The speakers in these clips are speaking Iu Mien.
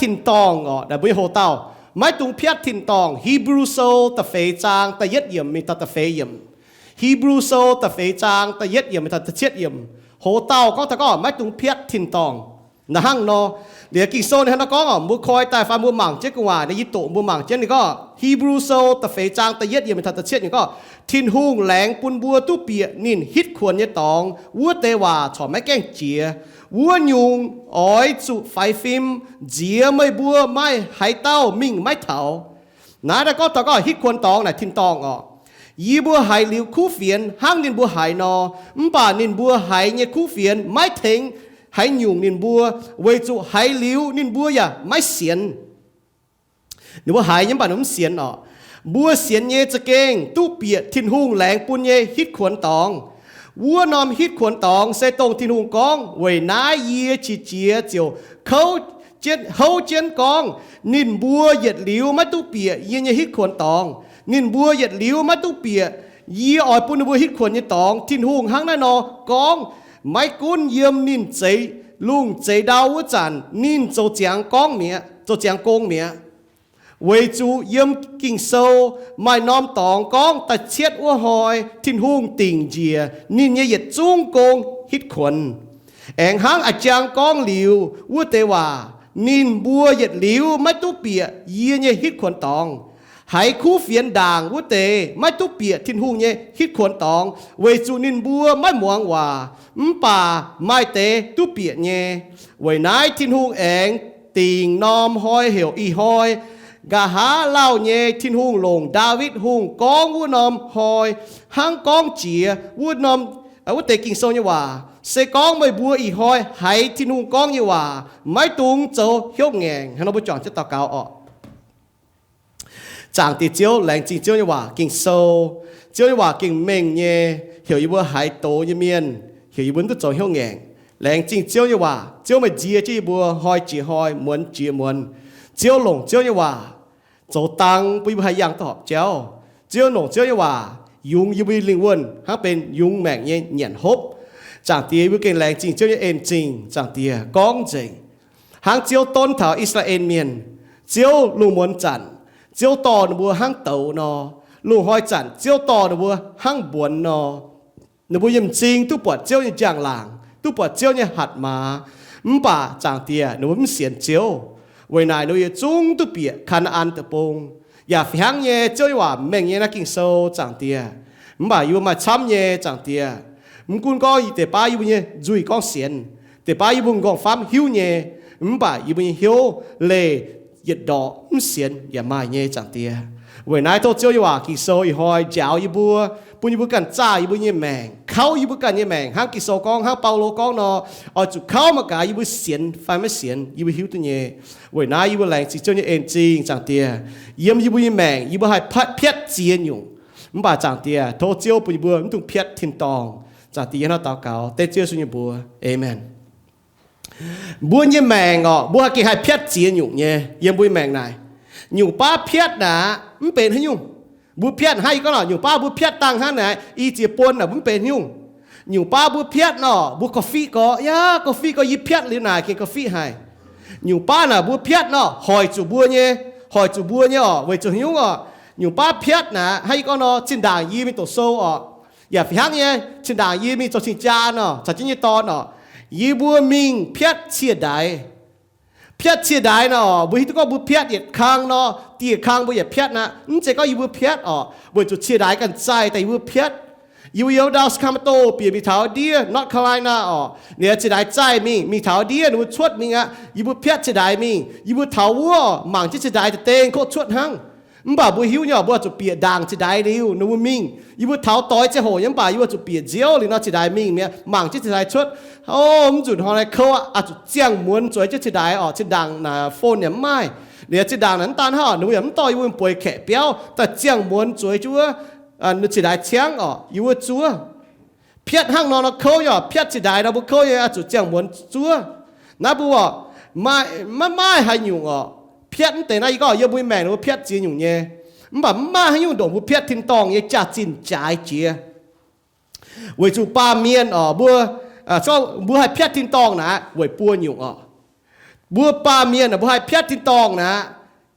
tin-dorngh orqc, naaiv mbuo nyei hoc-dauh maiv dungx piatv tin-dorngh. Hipv^lu Sou da'feix zaang da'yietv yiemc mingh taux da'feix yiemc. Hipv^lu Sou da'feix zaang da'yietv yiemc mingh taux da'cietv yiemc. Hoc-dauh gorngv taux gorngv maiv dungx piatv tin-dorngh. Naaiv hnangv nor, liuz Ging-Sou ninh hnangv naaiv gorngv orqc, mbuo koi daaih fai mbuo mangc jienv gu'nguaaic, naaiv yie doqc mbuo mangc jienv ninh gorngv, Hipv^lu Sou da'feix zaang da'yietv yiemc mingh taux da'cietv yiemc gorngv, Tin-Hungh laengz bun mbuo duqv bieqc ninh hitv kuonx nyei dorngx wuov deix waac corc maiv gaengh jiex. Wuov nyungc oix zuqc faix fim nziex meih mbuo maaih haaix dauh mingh maiv taux. Naaiv daaih gorngv taux gorngv hitv kuonx dorngx naaic tin-dorngh orqc. Yie mbuo haiz liuz kuv fienx hnangv ninh mbuo haiz nor, mv baac ninh mbuo haiz nyei kuv fienx maiv tengx haaix nyungc ninh mbuo, weic zuqc haiz liuz ninh mbuo yaac maiv sienx. Ninh mbuo haiz nyei mv baac ninh mv sienx orqc. Mbuo sienx nyei za'gengh duqv bieqc Tin-Hungh laengz bun nyei hitv kuonx dorngx. Wuov norm hitv kuonx dorngx se dongh Tin-Hungh gorngv, Weic naaiv yie qiex jiez ziouc kouv jienv, houv jienv gorngv, ninh mbuo yietc liuz maiv duqv bieqc yie nyei hitv kuonx dorngx. Ninh mbuo yietc liuz maiv duqv bieqc yie oix bun ninh mbuo hitv kuonx nyei dorngx. Tin-Hungh hnangv naaiv nor gorngv. Maiv gunv yiem ninh zeix lungh zeix ndau wuov zanc ninh zoux ziangx gorngv mi'aqv, zoux ziangx gong mi'aqv. Weic zuqc yiem Ging-Sou maaih norm dorngx gorngv da'cietv wuov hnoi Tin-Hungh dingc njiec ninh nyei yietc zungv gong hitv kuonx. Aengx hnangv a'jang gorngv liuz wuov deix waac, Ninh mbuo yietc liuz maiv duqv bieqc yie nyei hitv kuonx dorngx. Haiz kuv fienx ndaangc wuov deix maiv duqv bieqc Tin-Hungh nyei hitv kuonx dorngx, weic zuqc ninh mbuo maiv muangx waac, mv baac maaih deix duqv bieqc nyei. Weic naaiv Tin-Hungh aengx dingc norm hnoi heuc ih hnoi. Nqa'haav lauh nyei Tin-Hungh longc Ndaawitv Hungh gorngv wuov norm hnoi hnangv gorngv jiex wuov norm, wuov deix Ging-Sou nyei waac, se gorngv meih mbuo ih hnoi haiz Tin-Hungh gorngv nyei waac, maiv dungx zoux hnyouv ngaengc. Hnangv nor mbuo juangc jienv daux gaux orqc. Zaangc Diex Ziouv, laengz zingh Ziouv nyei waac Ging-Sou. Ziouv nyei waac gengh mengh nyei, heuc yie mbuo haiz doz nyei mienh, heuc yie mbuo mv duqv zoux hnyouv ngaengc. Laengz zingh Ziouv nyei waac. Ziouv meih nzie jienv yie mbuo hnoi jiex hnoi, muonz jiex muonz. Ziouv longc Ziouv nyei waac zoux dang bun yie mbuo haih yangh duqv horpc jauv. Ziouv longc Ziouv nyei waac yungz yie mbuo nyei lingh wuonh hnangv benx yungz maengc nyei nyanc hopv. Zaangc Diex, yie mbuo gengh laengz zingh Ziouv nyei en-zingh. Zaangc Diex, gorngv nzengc hnangv Ziouv donv taux I^saa^laa^en Mienh. Ziouv lungh muonz zanc Ziouv dorh ninh mbuo hnangv douz nor, lungh hnoi zanc Ziouv dorh ninh mbuo hnangv mbuonx nor. Ninh mbuo nyei m'zing duqv buatc Ziouv nyei njang-laangc, duqv buatc Ziouv nyei hatc maaz, mv baac Zaangc Diex ninh mbuo mv sienx Ziouv. Weic naaic ninh mbuo yietc zungv duqv bieqc Kaa^naa^an Deic-Bung. Yaac fih hnangv nyei, Ziouv nyei waac mengh nyei naaiv Ging-Sou, Zaangc Diex. Mv baac yie mbuo maaih camv nyei, Zaangc Diex. Mv gunv gorngv deix baav yie mbuo nyei nzuih gorngv sienx, deix baav yie mbuo m'nqorngv famv hiuv nyei, mv baac yie mbuo nyei hnyouv leih yietc ndorqc mv sienx yaac maaih nyei, Zaangc Diex. Weic naaiv tov Ziouv nyei waac Ging-Sou ih hnoi njaaux yie mbuo, bun yie mbuo ganh zaah yie mbuo nyei maengc, kauv yie mbuo ganh nyei maengc, hnangv Ging-Sou gorngv, hnangv Baulo gorngv nor, oix zuqc kauv mangc gaax yie mbuo sienx fai maiv sienx, yie mbuo hiuv duqv nyei. Weic naaiv yie mbuo laengz zingh Ziouv nyei en-zingh, Zaangc Diex. Yiem yie mbuo nyei maengc yie mbuo haih piatv ziex nyungc, mv baac Zaangc Diex tov Ziouv bun yie mbuo mv dungx piatv tin-dorngh. Zaangc Diex, yie hnangv naaiv daux gaux dengv Ziouv Yesu nyei mbuox, aamen. Mbuo nyei maengc orqc, mbuo haih gengh haih piatv ziex nyungc nyei yiem mbuo nyei maengc naaic. Nyungc baav piatv naaic mv benx haaix nyungc. Mbuo piatv hnangv yie gorngv nor, nyungc baav mbuo piatv dangh hnangv naaic i ziex buon naaic mv benx haaix nyungc. Nyungc baav mbuo piatv nor, mbuo korv-fiqv gorx, yaac korv-fiqv gorx, yie piatv liuz naaic gengh korv-fiqv haic. Nyungc baav naaic mbuo piatv nor, hoic zuqc mbuo nyei, hoic zuqc mbuo nyei orqc, weic zuqc haaix nyungc orqc? Nyungc baav piatv naaic hnangv yie gorngv nor, zinh ndaangc yie mingh doqc sou orqc, yaac fih hnangv nyei, zinh ndaangc yie mingh zoux cing-jaa nor, caux jienv nyei dorn orqc, yie mbuo mingh piatv cie ndaix. Piatv cie ndaix nor, mbuo hiuv duqv gorngv mbuo piatv yietc kang nor, dieh kang mbuo yaac piatv aqv. Mv zeiz gorngv yie mbuo piatv orqc, weic zuqc cie ndaix ganh zaih daaih yie mbuo piatv. Yie mbuo yiem ndau Sacramento bieqc mingh taux ndiev North Carolina orqc, ninh cie ndaix zaih mingh, mingh taux ndiev ninh mbuo cuotv mingh aqv. Yie mbuo piatv cie ndaix mingh, yie mbuo taux wuov mangc jienv cie ndaix daaih dengh kov cuotv hnangv. Mv baac mbuo hiuv nyei orqc, mbuo zuqc bieqc ndaangc cie ndaix liuz ninh mbuo mingh. Yie mbuo taux doix ziangh hoc nyei, mv baac yie mbuo zuqc bieqc nziouv liuz nor cie ndaix mingh mi'aqv, mangc jienv cie ndaix cuotv. O, mv nzunc hnoi naaiv kouv aqv, zuqc ziangh muonz zueiz jienv cie ndaix orqc, zinh ndaangc naaic phone yaac mv maaih. Liuz zinh ndaangc naaic mv daan hnangv orqc, ninh mbuo yaac mv dorh yie mbuo bueix kaeqv biauv, daaih ziangh muonz zueiz jienv wuov cie ndaix ciangv orqc, yie mbuo zuov. Piatv hnangv nor nor kouv nyei orqc, piatv cie ndaix nor mbuo kouv nyei, zuqc ziangh muonz zuov. Naaiv mbuo orqc, maiv maaih haaix nyungc orqc, piatv mv deix naaiv yie gorngv yiem mbuo nyei maengc mbuo piatv ziex nyungc nyei. Mv baac mv maaih haaix nyungc ndongc mbuo piatv tin-dorngh nyei jaax-zinh jaaix jiex. Weic zuqc baamh mienh orqc, mbuo, mbuo haih piatv tin-dorngh naaic weic buo nyungc orqc. Mbuo baamh mienh aah, mbuo haih piatv tin-dorngh naaic,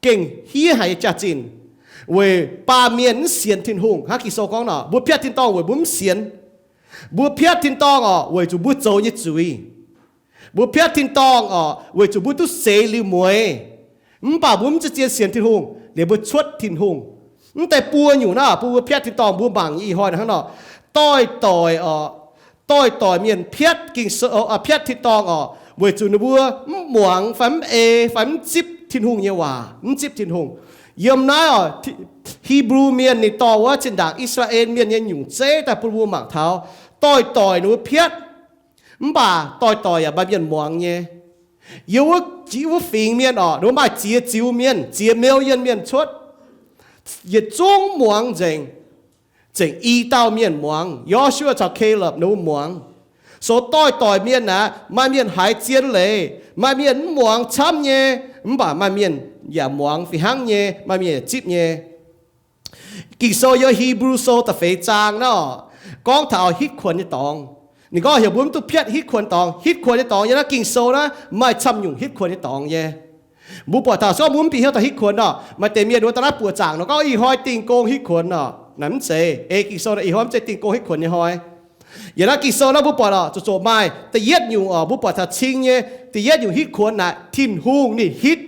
gengh hiev haic nyei jaax-zinh, weic baamh mienh mv sienx Tin-Hungh. Hnangv Ging-Sou gorngv nor, mbuo piatv tin-dorngh weic mbuo mv sienx. Mbuo piatv tin-dorngh orqc, weic zuqc mbuo zoux nyei zuiz. Mbuo piatv tin-dorngh orqc, weic zuqc mbuo duqv seix liuz mueiz. Mv baac mbuo mv zeiz zien sienx Tin-Hungh, liuz mbuo cuotv Tin-Hungh. Mv deix buo nyungc naaiv, bun mbuo piatv tin-dorngh, mbuo mangc nyei ih hnoi hnangv nor, doix-doix orqc, doix-doix mienh piatv Ging-Sou, piatv tin-dorngh orqc, weic zuqc ninh mbuo mv muangx fai mv ei fai mv zipv Tin-Hungh nyei waac, mv zipv Tin-Hungh. Yiem naaiv orqc, Hipv^lu Mienh ninh dorh wuov zinh ndaangc I^saa^laa^en Mienh nyei nyungc zeiv daaih bun mbuo mangc taux, doix-doix ninh mbuo piatv, mv baac doix-doix yaac maaih mienh muangx nyei. Yiem wuov, wuov fingx mienh orqc, ninh mbuo maaih ziex ziux mienh, ziex million mienh cuotv, yietc zungv muangx nzengc. Zengc i dauh mienh muangx, Yo^su^waa caux Kalopv ninh mbuo muangx. So doix-doix mienh aeqv, maaih mienh haiz zien leiz, maaih mienh mv muangx camv nyei, mv baac maaih mienh yaac muangx fih hnangv nyei, maaih mienh yaac zipv nyei. Ging-Sou yiem Hipv^lu Sou da'feix zaang naaiv orqc, gorngv taux hitv kuonx nyei dorngx. Ninh gorngv heuc mbuo mv duqv piatv hitv kuonx dorngx. Hitv kuonx nyei dorngx yiem naaiv Ging-Sou naaiv maaih camv nyungc hitv kuonx nyei dorngx nyei. Mbuo buatc taux, se gorngv mbuo mv bieqc hnyouv taux hitv kuonx nor, maaih deix mienh wuov daaih naaiv buoqc zaangc nor gorngv ih hnoi dingh gong hitv kuonx nor. Naaic mv zeiz. Ei Ging-Sou naaic ih hnoi mv zeiz dingh gong hitv kuonx nyei hnoi. Yiem naaiv Ging-Sou naaiv mbuo buatc orqc, zuqc zoqc maaih da'yietv nyungc orqc, mbuo buatc taux cing nyei da'yietv nyungc hitv kuonx naaic, Tin-Hungh ninh hitv.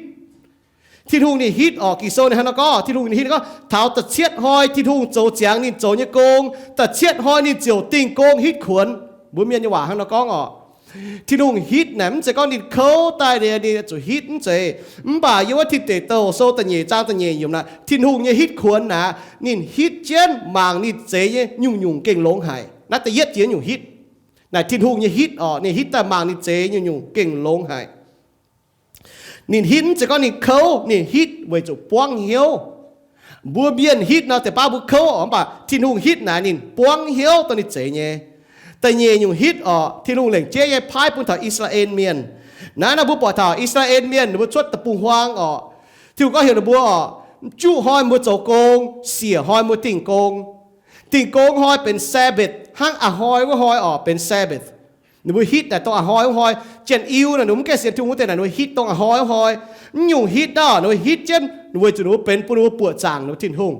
Tin-Hungh ninh hitv orqc. Ging-Sou ninh hnangv nor gorngv, Tin-Hungh ninh hitv gorngv taux da'cietv hnoi Tin-Hungh zoux ziangx ninh zoux nyei gong, da'cietv hnoi ninh ziouc dingh gong hitv kuonx. Mbuo mienh nyei waac hnangv nor gorngv orqc. Tin-Hungh hitv naaic mv zeiz gorngv ninh kouv daaih liuz ninh zuqc hitv, mv zeiz. Mv baac yiem wuov Tin Deic Douh Sou da'nyeic zaang da'nyeic yiemc naaic, Tin-Hungh nyei hitv kuonx naaic, ninh hitv jienv mangc ninh zeix nyei nyungc-nyungc gengh longx haic. Naaiv da'yietv jiex nyungc hitv. Naaic Tin-Hungh nyei hitv orqc, ninh hitv daaih mangc ninh zeix nyungc-nyungc gengh longx haic. Ninh hitv mv zeiz gorngv ninh kouv, ninh hitv weic zuqc buangv hnyouv. Mbuo mienh hitv nor deix baav mbuo kouv orqc, mv baac Tin-Hungh hitv naaic ninh buangv hnyouv dongh ninh zeix nyei. Da'nyeic nyungc hitv orqc, Tin-Hungh lengc jeiv nyei paaiv bun taux I^saa^laa^en Mienh. Naaiv nor mbuo buatc taux I^saa^laa^en Mienh ninh mbuo cuotv deic-bung-huaang orqc, Tin-Hungh gorngv heuc ninh mbuo orqc, juqv hnoi mbuo zoux gong, siec hnoi mbuo dingh gong. Dingh gong hnoi benx Sabbath, hnangv a'hnoi wuov hnoi orqc benx Sabbath. Ninh mbuo hitv naaic dongh a'hnoi wuov hnoi. Janx-Iu naaic ninh mbuo mv gaengh sienx Tin-Hungh wuov deix naaic ninh mbuo hitv dongh a'hnoi wuov hnoi. Mv nyungc hitv naaic ninh mbuo hitv jienv weic zuqc ninh mbuo benx bun ninh mbuo buoqc zaangc ninh mbuo Tin-Hungh.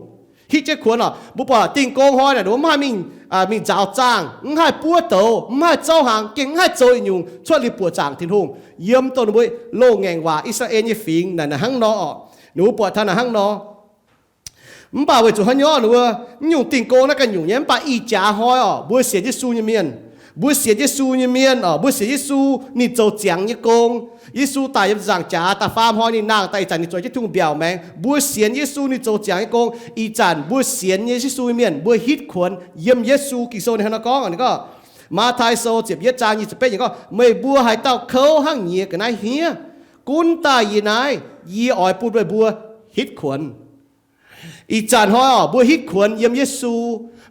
Hitv jienv kuonx orqc, mbuo buatc dingh gong hnoi naaic ninh mbuo mv haih mingh, mingh nzaaux zaangh, mv haih buov douz, mv haih zouv hnaangx, gengh mv haih zoux yietc nyungc cuotv liuz buoqc zaangc Tin-Hungh. Yiem dongh ninh mbuo loz-ngaengc waac I^saa^laa^en nyei fingx naaic, naaic hnangv nor orqc. Ninh mbuo buatc taux naaic hnangv nor. Mv baac weic zuqc haaix nyungc ninh mbuo, mv nyungc dingh gong naaiv ganh nyungc nyei, mv baac ih jaax hnoi orqc, mbuo sienx Yesu nyei mienh, mbuo sienx Yesu nyei mienh orqc, mbuo sienx Yesu ninh zoux ziangx nyei gong. Yesu daic yiem nzaangc jaax da'faam hnoi ninh nangh daaih, ih zanc ninh zueiz jienv Tin-Hungh mbiaauc maengx. Mbuo sienx Yesu ninh zoux ziangx nyei gong. Ih zanc mbuo sienx nyei Yesu mienh mbuo hitv kuonx yiem Yesu. Ging-Sou ninh hnangv nor gorngv, ninh gorngv, Matv^tai Sou ziepc yietv zaang nyic ziepc betv yiemc gorngv, Meih mbuo haaix dauh kouv hnangv nyiex ga'naaiv hniev, gunv daaih yie naaiv, yie oix bun meih mbuo hitv kuonx. Ih zanc hnoi orqc, mbuo hitv kuonx yiem Yesu,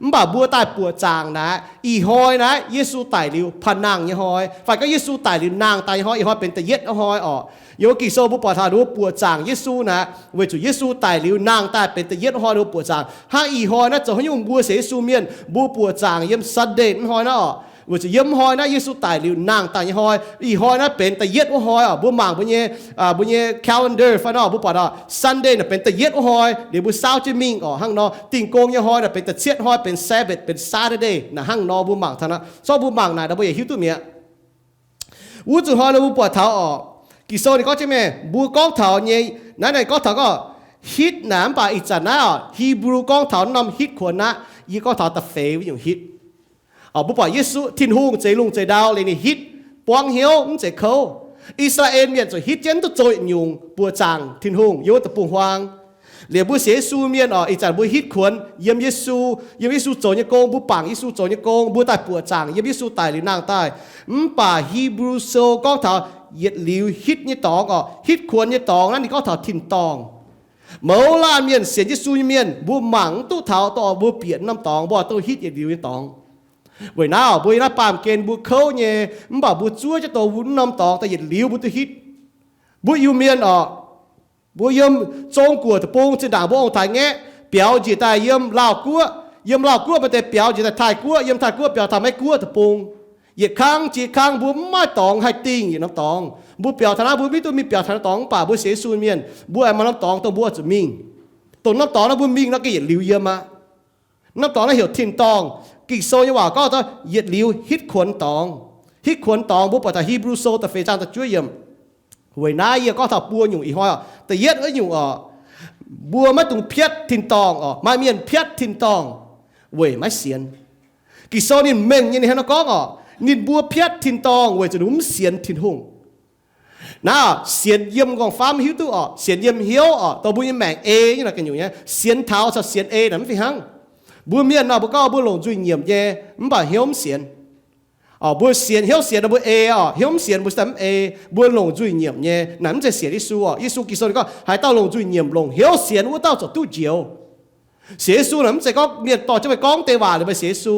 mv baac mbuo daaih buoqc zaangc naaiv, ih hnoi naaiv Yesu daic liuz paan-nangh nyei hnoi, fai gorngv Yesu daic liuz nangh daaih nyei hnoi, ih hnoi benx da'yietv wuov hnoi orqc. Yiem wuov Ging-Sou mbuo buatc taux ninh mbuo buoqc zaangc Yesu naaiv, weic zuqc Yesu daic liuz nangh daaih benx da'yietv wuov hnoi ninh mbuo buoqc zaangc. Hnangv ih hnoi naaiv zoux haaix nyungc mbuo sienx Yesu mienh mbuo buoqc zaangc yiem Sunday wuov hnoi naaiv orqc, weic zuqc yiem hnoi naaiv Yesu daic liuz nangh daaih nyei hnoi. Ih hnoi naaiv benx da'yietv wuov hnoi orqc. Mbuo mangc mbuo nyei, mbuo nyei calendar fai nor, mbuo buatc orqc, Sunday naaic benx da'yietv wuov hnoi, liuz mbuo saauv jienv mingh orqc. Hnangv nor dingh gong nyei hnoi naaic benx da'cietv hnoi, benx Sabbath, benx Saturday naaic. Hnangv nor mbuo mangc taux naaiv, zorqv mbuo mangc naaic nor mbuo yaac hiuv duqv mi'aqv. Wuov zuqc hnoi nor mbuo buatc taux orqc, Ging-Sou ninh gorngv jienv mienh mbuo gorngv taux nyei, naaiv naaic gorngv taux gorngv hitv naaic, mv baac ih zanc naaiv orqc, Hipv^lu gorngv taux norm hitv kuonx aqv. Yie gorngv taux da'feix wuov nyungc hitv. Orqc, mbuo buatc Yesu, Tin-Hungh zeix lungh zeix ndau liuz ninh hitv, buangv hnyouv, mv zeiz kouv. I^saa^laa^en mienh zuqc hitv jienv duqv zoux yietc nyungc buoqc zaangc Tin-Hungh yiem wuov deic-bung-huaang. Liuz mbuo sienx Yesu mienh orqc, ih zanc mbuo hitv kuonx yiem Yesu, yiem Yesu zoux nyei gong, mbuo bangc Yesu zoux nyei gong, mbuo daaih buoqc zaangc yiem Yesu daic liuz nangh daaih. Mv baac Hipv^lu Sou gorngv taux yietc liuz hitv nyei dorngx orqc, hitv kuonx nyei dorngx naaiv ninh gorngv taux tin-dorngh. Mouz laanh mienh sienx Yesu nyei mienh mbuo mangc mv duqv taux dongh mbuo bieqc norm dorngx, mbuo dongh hitv yietc liuz nyei dorngx. Weic naaiv mbuo yiem naaiv baamh gen mbuo kouv nyei, mv baac mbuo zuov jienv dongh wuov norm dorngx daaih yietc liuz mbuo duqv hitv. Mbuo Iu-Mienh orqc, mbuo yiem Zong-Guoqv deic-bung zinh ndaangc mbuo ong-taaix ngaeqv biaux njiec daaih yiem Laauh Guoqv, yiem Laauh Guoqv maaih deix biaux njiec daaih Taiv-Guoqv, yiem Taiv-Guoqv biaux taux Meiv-Guoqv deic-bung. Yietc kang jiex kang mbuo mv maaih dorngx haih dingh yietc norm dorngx. Mbuo biaux taux naaiv mbuo mv hiuv duqv mingh biaux taux norm dorngx, mv baac mbuo sienx Yesu mienh, mbuo aengx maaih norm dorngx dongh mbuo oix zuqc mingh. Dongh norm dorngx naaiv mbuo mingh nor gengh yietc liuz yiem aqv. Norm dorngx naaiv heuc tin-dorngh. Ging-Sou nyei waac gorngv yietc liuz hitv kuonx dorngx. Hitv kuonx dorngx mbuo buatc taux Hipv^lu Sou da'feix zaang da'juov yiemc. Weic naaiv yie gorngv taux buo nyungc ih hnoi oc. Da'yietv wuov nyungc oc, mbuo maiv dungx piatv tin-dorngh oc. Maaih mienh piatv tin-dorngh weic maiv sienx. Ging-Sou ninh mengh nyei ninh hnangv naaiv gorngv oc, ninh mbuo piatv tin-dorngh weic zuqc ninh mbuo mv sienx Tin-Hungh. Naaiv sienx yiem nqorngv-famv hiuv duqv oc, sienx yiem hnyouv oc, dongh mbuo nyei maengc ei nyei naaic ga'nyungc nyei. Sienx taux caux sienx ei naaic mv fih hnangv. Mbuo mienh nor mbuo gorngv mbuo longc nzuih nyiemc nyei, mv baac hnyouv mv sienx. Mbuo sienx, hnyouv sienx nor mbuo ei oc, hnyouv mv sienx mbuo sienx mv ei. Mbuo longc nzuih nyiemc nyei naaic mv zeiz sienx Yesu oc. Yesu Giduc ninh gorngv haaix dauh longc nzuih nyiemc longc hnyouv sienx wuov dauh ziouc duqv njoux. Sienx Yesu naaic mv zeiz gorngv mienh dorh jienv meih gorngv deix waac liuz meih sienx Yesu.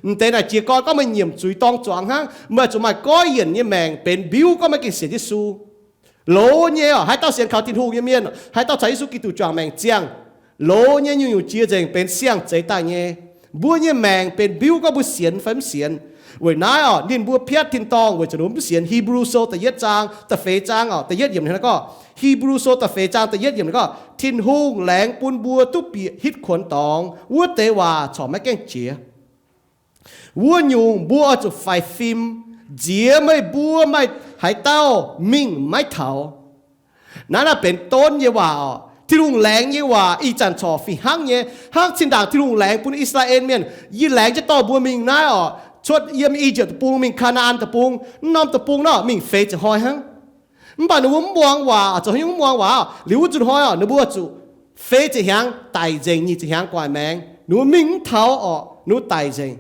M'deix naaic jiex gorn gorngv meih nyiemc zuiz dorng zuangx hnangv, meih zuqc maaih goiv yienc nyei maengc benx mbiuv gorngv meih gengh sienx Yesu. Loz nyei oc, haaix dauh sienx kaux Tin-Hungh nyei mienh, haaix dauh caux Yesu Giduc juangc maengc ziangh, loz nyei nyungc-nyungc jiex nzengc benx siang-zeix daaih nyei. Mbuo nyei maengc benx mbiuv gorngv mbuo sienx fai mv sienx. Weic naaiv oc, ninh mbuo piatv tin-dorngh weic zuqc ninh mbuo mv sienx. Hipv^lu Sou da'yietv zaang, da'feix zaang oc, da'yietv yiemc hnangv naaiv gorngv, Hipv^lu Sou da'feix zaang da'yietv yiemc gorngv, Tin-Hungh laengz bun mbuo duqv bieqc hitv kuonx dorngx, wuov deix waac corc maiv gaengh jiex. Wuov nyungc mbuo oix zuqc faix fim, nziex meih mbuo maaih haaix dauh mingh maiv taux. Naaiv naaiv benx donv nyei waac oc. Tin-Hungh laengz nyei waac ih zanc corc fih hnangv nyei. Hnangv zinh ndaangc Tin-Hungh laengz bun I^saa^laa^en Mienh, yie laengz jienv dorh mbuo mingh naaiv oc, cuotv yiem I^yipv Deic-Bung mingh Kaa^naa^an Deic-Bung, naaiv norm deic-bung nor mingh feix ziepc hnoi hnangv. Mv baac ninh mbuo mv muangx waac, zoux haaix nyungc mv muangx waac oc. Liuz wuov nzunc hnoi oc, ninh mbuo zuqc feix ziepc hnyangx daic nzengc, nyic ziepc hnyangx gu'nguaaic maengx. Ninh mbuo mingh mv taux oc, ninh mbuo daic nzengc.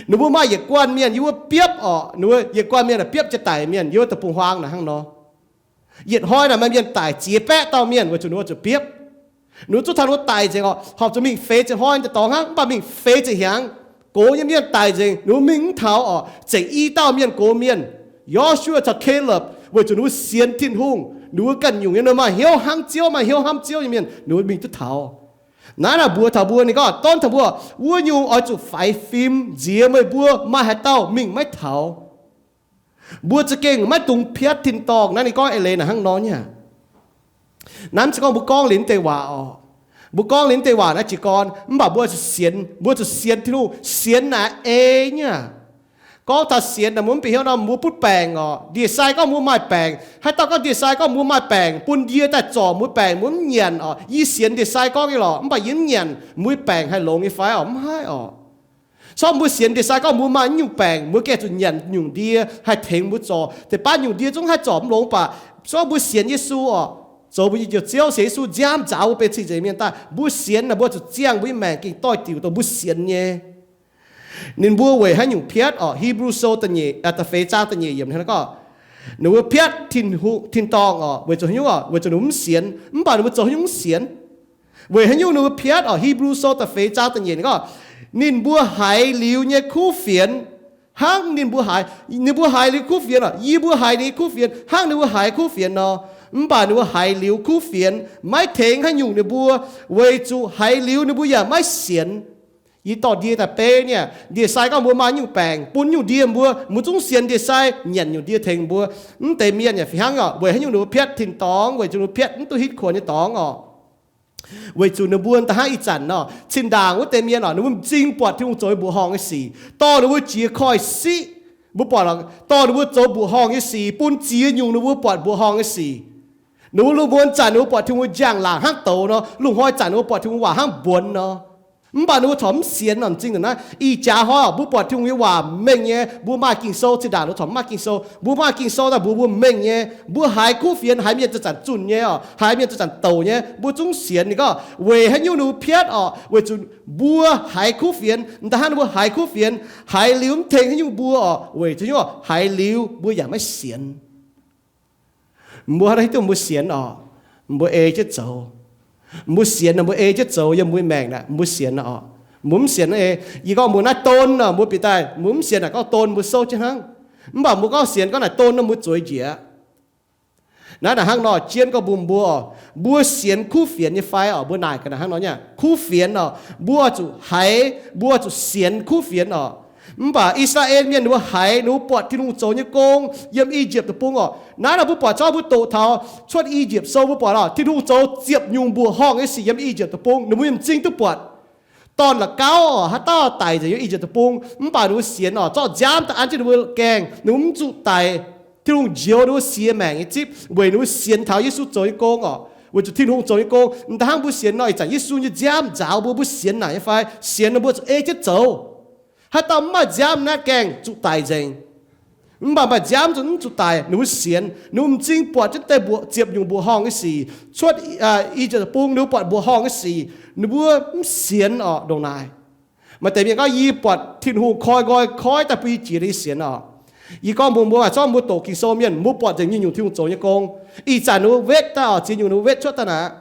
Ninh mbuo maaih yietc guanh mienh yie mbuo biopv oc, ninh mbuo yietc guanh mienh biopv jiex daic mienh yiem wuov deic-bung-huaang naaic hnangv nor. Yietc hnoi naaic maaih mienh daic ziex baeqv dauh mienh weic zuqc ninh mbuo zuqc biopv. Ninh mbuo zuqc taux ninh mbuo daic nzengc oc, horpc zuqc mingh feix ziepc hnoi nyei dorngx hnangv, mv baac mingh feix ziepc hnyangx, gox nyei mienh daic nzengc, ninh mbuo mingh mv taux oc. Zengc i dauh mienh gox mienh, Yo^su^waa caux Kaalepv, weic zuqc ninh mbuo sienx Tin-Hungh, ninh mbuo ganh nyungc nyei, ninh maaih hnyouv hnangv Ziouv, maaih hnyouv hnamv Ziouv nyei mienh, ninh mbuo mingh duqv taux. Naaiv naaic mbuox taux mbuo, ninh gorngv donv taux mbuo, wuov nyungc oix zuqc faix fim, nziex meih mbuo maaih haaix dauh mingh maiv taux. Mbuo za'gengh maiv dungx piatv tin-dorngh. Naaiv ninh gorngv eix leiz naaic hnangv nor nyei aqv. Naaiv mv zeiz gorngv mbuo gorngv liuz deix waac oc. Mbuo gorngv liuz deix waac naaiv jiez gorn, mv baac mbuo zuqc sienx, mbuo zuqc sienx Tin-Hungh. Sienx naaic ei nyei aqv. Gorngv taux sienx naaic mbuo mv bieqc hnyouv nor, mbuo butv baengc oc. Ndie-sai gorngv mbuo maaih baengc. Haaix dauh gorngv ndie-sai gorngv mbuo maaih baengc, bun ndie daaih zorc mbuo baengc, mbuo mv nyanc oc. Yie sienx ndie-sai gorngv nyei lorqc, mv baac yie mv nyanc, mbuo baengc haih longx nyei fai oc? Mv haih oc. Corc mbuo sienx ndie-sai gorngv mbuo maaih nyungc baengc, mbuo gengh zuqc nyanc nyungc ndie haih tengx mbuo zorc. Deix baav nyungc ndie zungv haih zorc mv longx, mv baac corc mbuo sienx Yesu oc, zoux mbuo nyei Njoux Ziouv, sienx Yesu nziaamv nzaaux mbuo benx cing-nzengc mienh daaih, mbuo sienx naaic mbuo zuqc ziangh mbuo nyei maengc gengh doix-diuc dongh mbuo sienx nyei. Ninh mbuo weic haaix nyungc piatv oc? Hipv^lu Sou da'nyeic, da'feix zaang da'nyeic yiemc hnangv naaiv gorngv, ninh mbuo piatv tin-dorngh oc, weic zuqc haaix nyungc oc? Weic zuqc ninh mbuo mv sienx. Mv baac ninh mbuo zoux haaix nyungc mv sienx? Weic haaix nyungc ninh mbuo piatv oc? Hipv^lu Sou da'feix zaang da'nyeic ninh gorngv, ninh mbuo haiz liuz nyei kuv fienx, hnangv ninh mbuo haiz, ninh mbuo haiz liuz kuv fienx oc, yie mbuo haiz liuz kuv fienx hnangv ninh mbuo haiz kuv fienx nor. Mv baac ninh mbuo haiz liuz kuv fienx maiv tengx haaix nyungc ninh mbuo, weic zuqc haiz liuz ninh mbuo yaac maiv sienx. Yie dorh ndie daaih beiv niaa, ndie-sai gorngv mbuo maaih nyungc baengc, bun nyungc ndie mbuo, mbuo zungv sienx ndie-sai nyanc nyungc ndie tengx mbuo. Mv deix mienh yaac fih hnangv oc, weic haaix nyungc ninh mbuo piatv tin-dorngh? Weic zuqc ninh mbuo piatv mv duqv hitv kuonx nyei dorngx oc. Weic zuqc ninh mbuo da'hnangv ih zanc nor, zinh ndaangc wuov deix mienh oc, ninh mbuo m'zing buatc Tin-Hungh zoux mbuoqc horngh nyei sic, dorh ninh mbuo jiex koiv-siqv. Mbuo buatc, dorh ninh mbuo zoux mbuoqc horngh nyei sic, bun ziex nyungc ninh mbuo buatc mbuoqc horngh nyei sic. Ninh mbuo lungh muonz zanc ninh mbuo buatc Tin-Hungh njang-laangc hnangv douz nor, lungh hnoi zanc ninh mbuo buatc Tin-Hungh waac hnangv mbuonx nor. Mv baac ninh mbuo corc mv sienx nor. M'zing naaiv ih jaax hnoi oc, mbuo buatc Tin-Hungh nyei waac mengh nyei, mbuo maaih Ging-Sou. Zinh ndaangc ninh mbuo corc mv maaih Ging-Sou. Mbuo maaih Ging-Sou daaih mbuox mbuo mengh nyei, mbuo haiz kuv fienx, haiz mienh zanc-zanc zunh nyei oc, haiz mienh zanc-zanc douc nyei, mbuo zungv sienx. Ninh gorngv weic haaix nyungc ninh mbuo piatv oc? Weic zuqc mbuo haiz kuv fienx. Da'hnangv ninh mbuo haiz kuv fienx, haiz liuz mv tengx haaix nyungc mbuo oc, weic zuqc haaix nyungc oc? Haiz liuz mbuo yaac maiv sienx. Mbuo hnangv naaiv hiuv duqv mbuo sienx oc, mbuo ei jienv zoux. Mbuo sienx naaic mbuo ei jienv zoux yiem mbuo maengc naaic mbuo sienx naaic oc. Mbuo mv sienx naaiv ei. Yie gorngv mbuo naaiv don nor mbuo bieqc daaih, mbuo mv sienx naaic gorngv don mbuo souv jienv hnangv. Mv baac mbuo gorngv sienx gorngv naaic don nor mbuo zueiz njiec. Naaiv naaic hnangv nor jien gorngv mbuo, mbuo, mbuo sienx kuv fienx nyei fai oc? Mbuo naaic ga'naaiv hnangv nor nyei, kuv fienx oc, mbuo zuqc haiz, mbuo zuqc sienx kuv fienx oc. Mv baac I^saa^laa^en Mienh ninh mbuo haiz ninh mbuo buatc Tin-Hungh zoux nyei gong yiem I^yipv Deic-Bung orqc. Naaiv nor mbuo buatc zorqv mbuo doqc taux Cuotv I^yipv Sou mbuo buatc orqc, Tin-Hungh zoux ziepc nyungc mbuoqc horngh nyei sic yiem I^yipv Deic-Bung. Ninh mbuo m'zing duqv buatc dorn la'gauv orqc, haaix dauh daic nzengc yiem I^yipv Deic-Bung. Mv baac ninh mbuo sienx orqc, zorqv nziaamv daaih an jienv ninh mbuo gaengh, ninh mbuo mv zuqc daic. Tin-Hungh njoux ninh mbuo siex maengc nyei zipv weic ninh mbuo sienx taux Yesu zoux nyei gong orqc, weic zuqc Tin-Hungh zoux nyei gong. M'daaih hnangv mbuo sienx nor, ih zanc Yesu nyei nziaamv nzaaux mbuo, mbuo sienx naaic nyei fai? Sienx nor mbuo zuqc ei jienv zoux. Haaix dauh mv maaih nziaamv naaiv gaengh zuqc daic nzengc. Mv baac maaih nziaamv zuqc, mv zuqc daic, ninh mbuo sienx. Ninh mbuo m'zing buatc jienv deix mbuoqc, ziepc nyungc mbuoqc horngh nyei sic. Cuotv, aa, I^yipv Deic-Bung ninh mbuo buatc mbuoqc horngh nyei sic, ninh mbuo mv sienx orqc ndongc naaic. Maaih deix mienh gorngv, yie buatc Tin-Hungh koi nqoi koiv daaih bun yie jiex, yie sienx orqc. Yie gorngv mbuox mbuo, maaih zorqv mbuo doqc Ging-Sou mienh, mbuo buatc nzengc nyungc-nyungc Tin-Hungh zoux nyei gong. Ih zanc ninh mbuo wetv daaih orqc, ziex nyungc ninh mbuo wetv cuotv daaih naaic.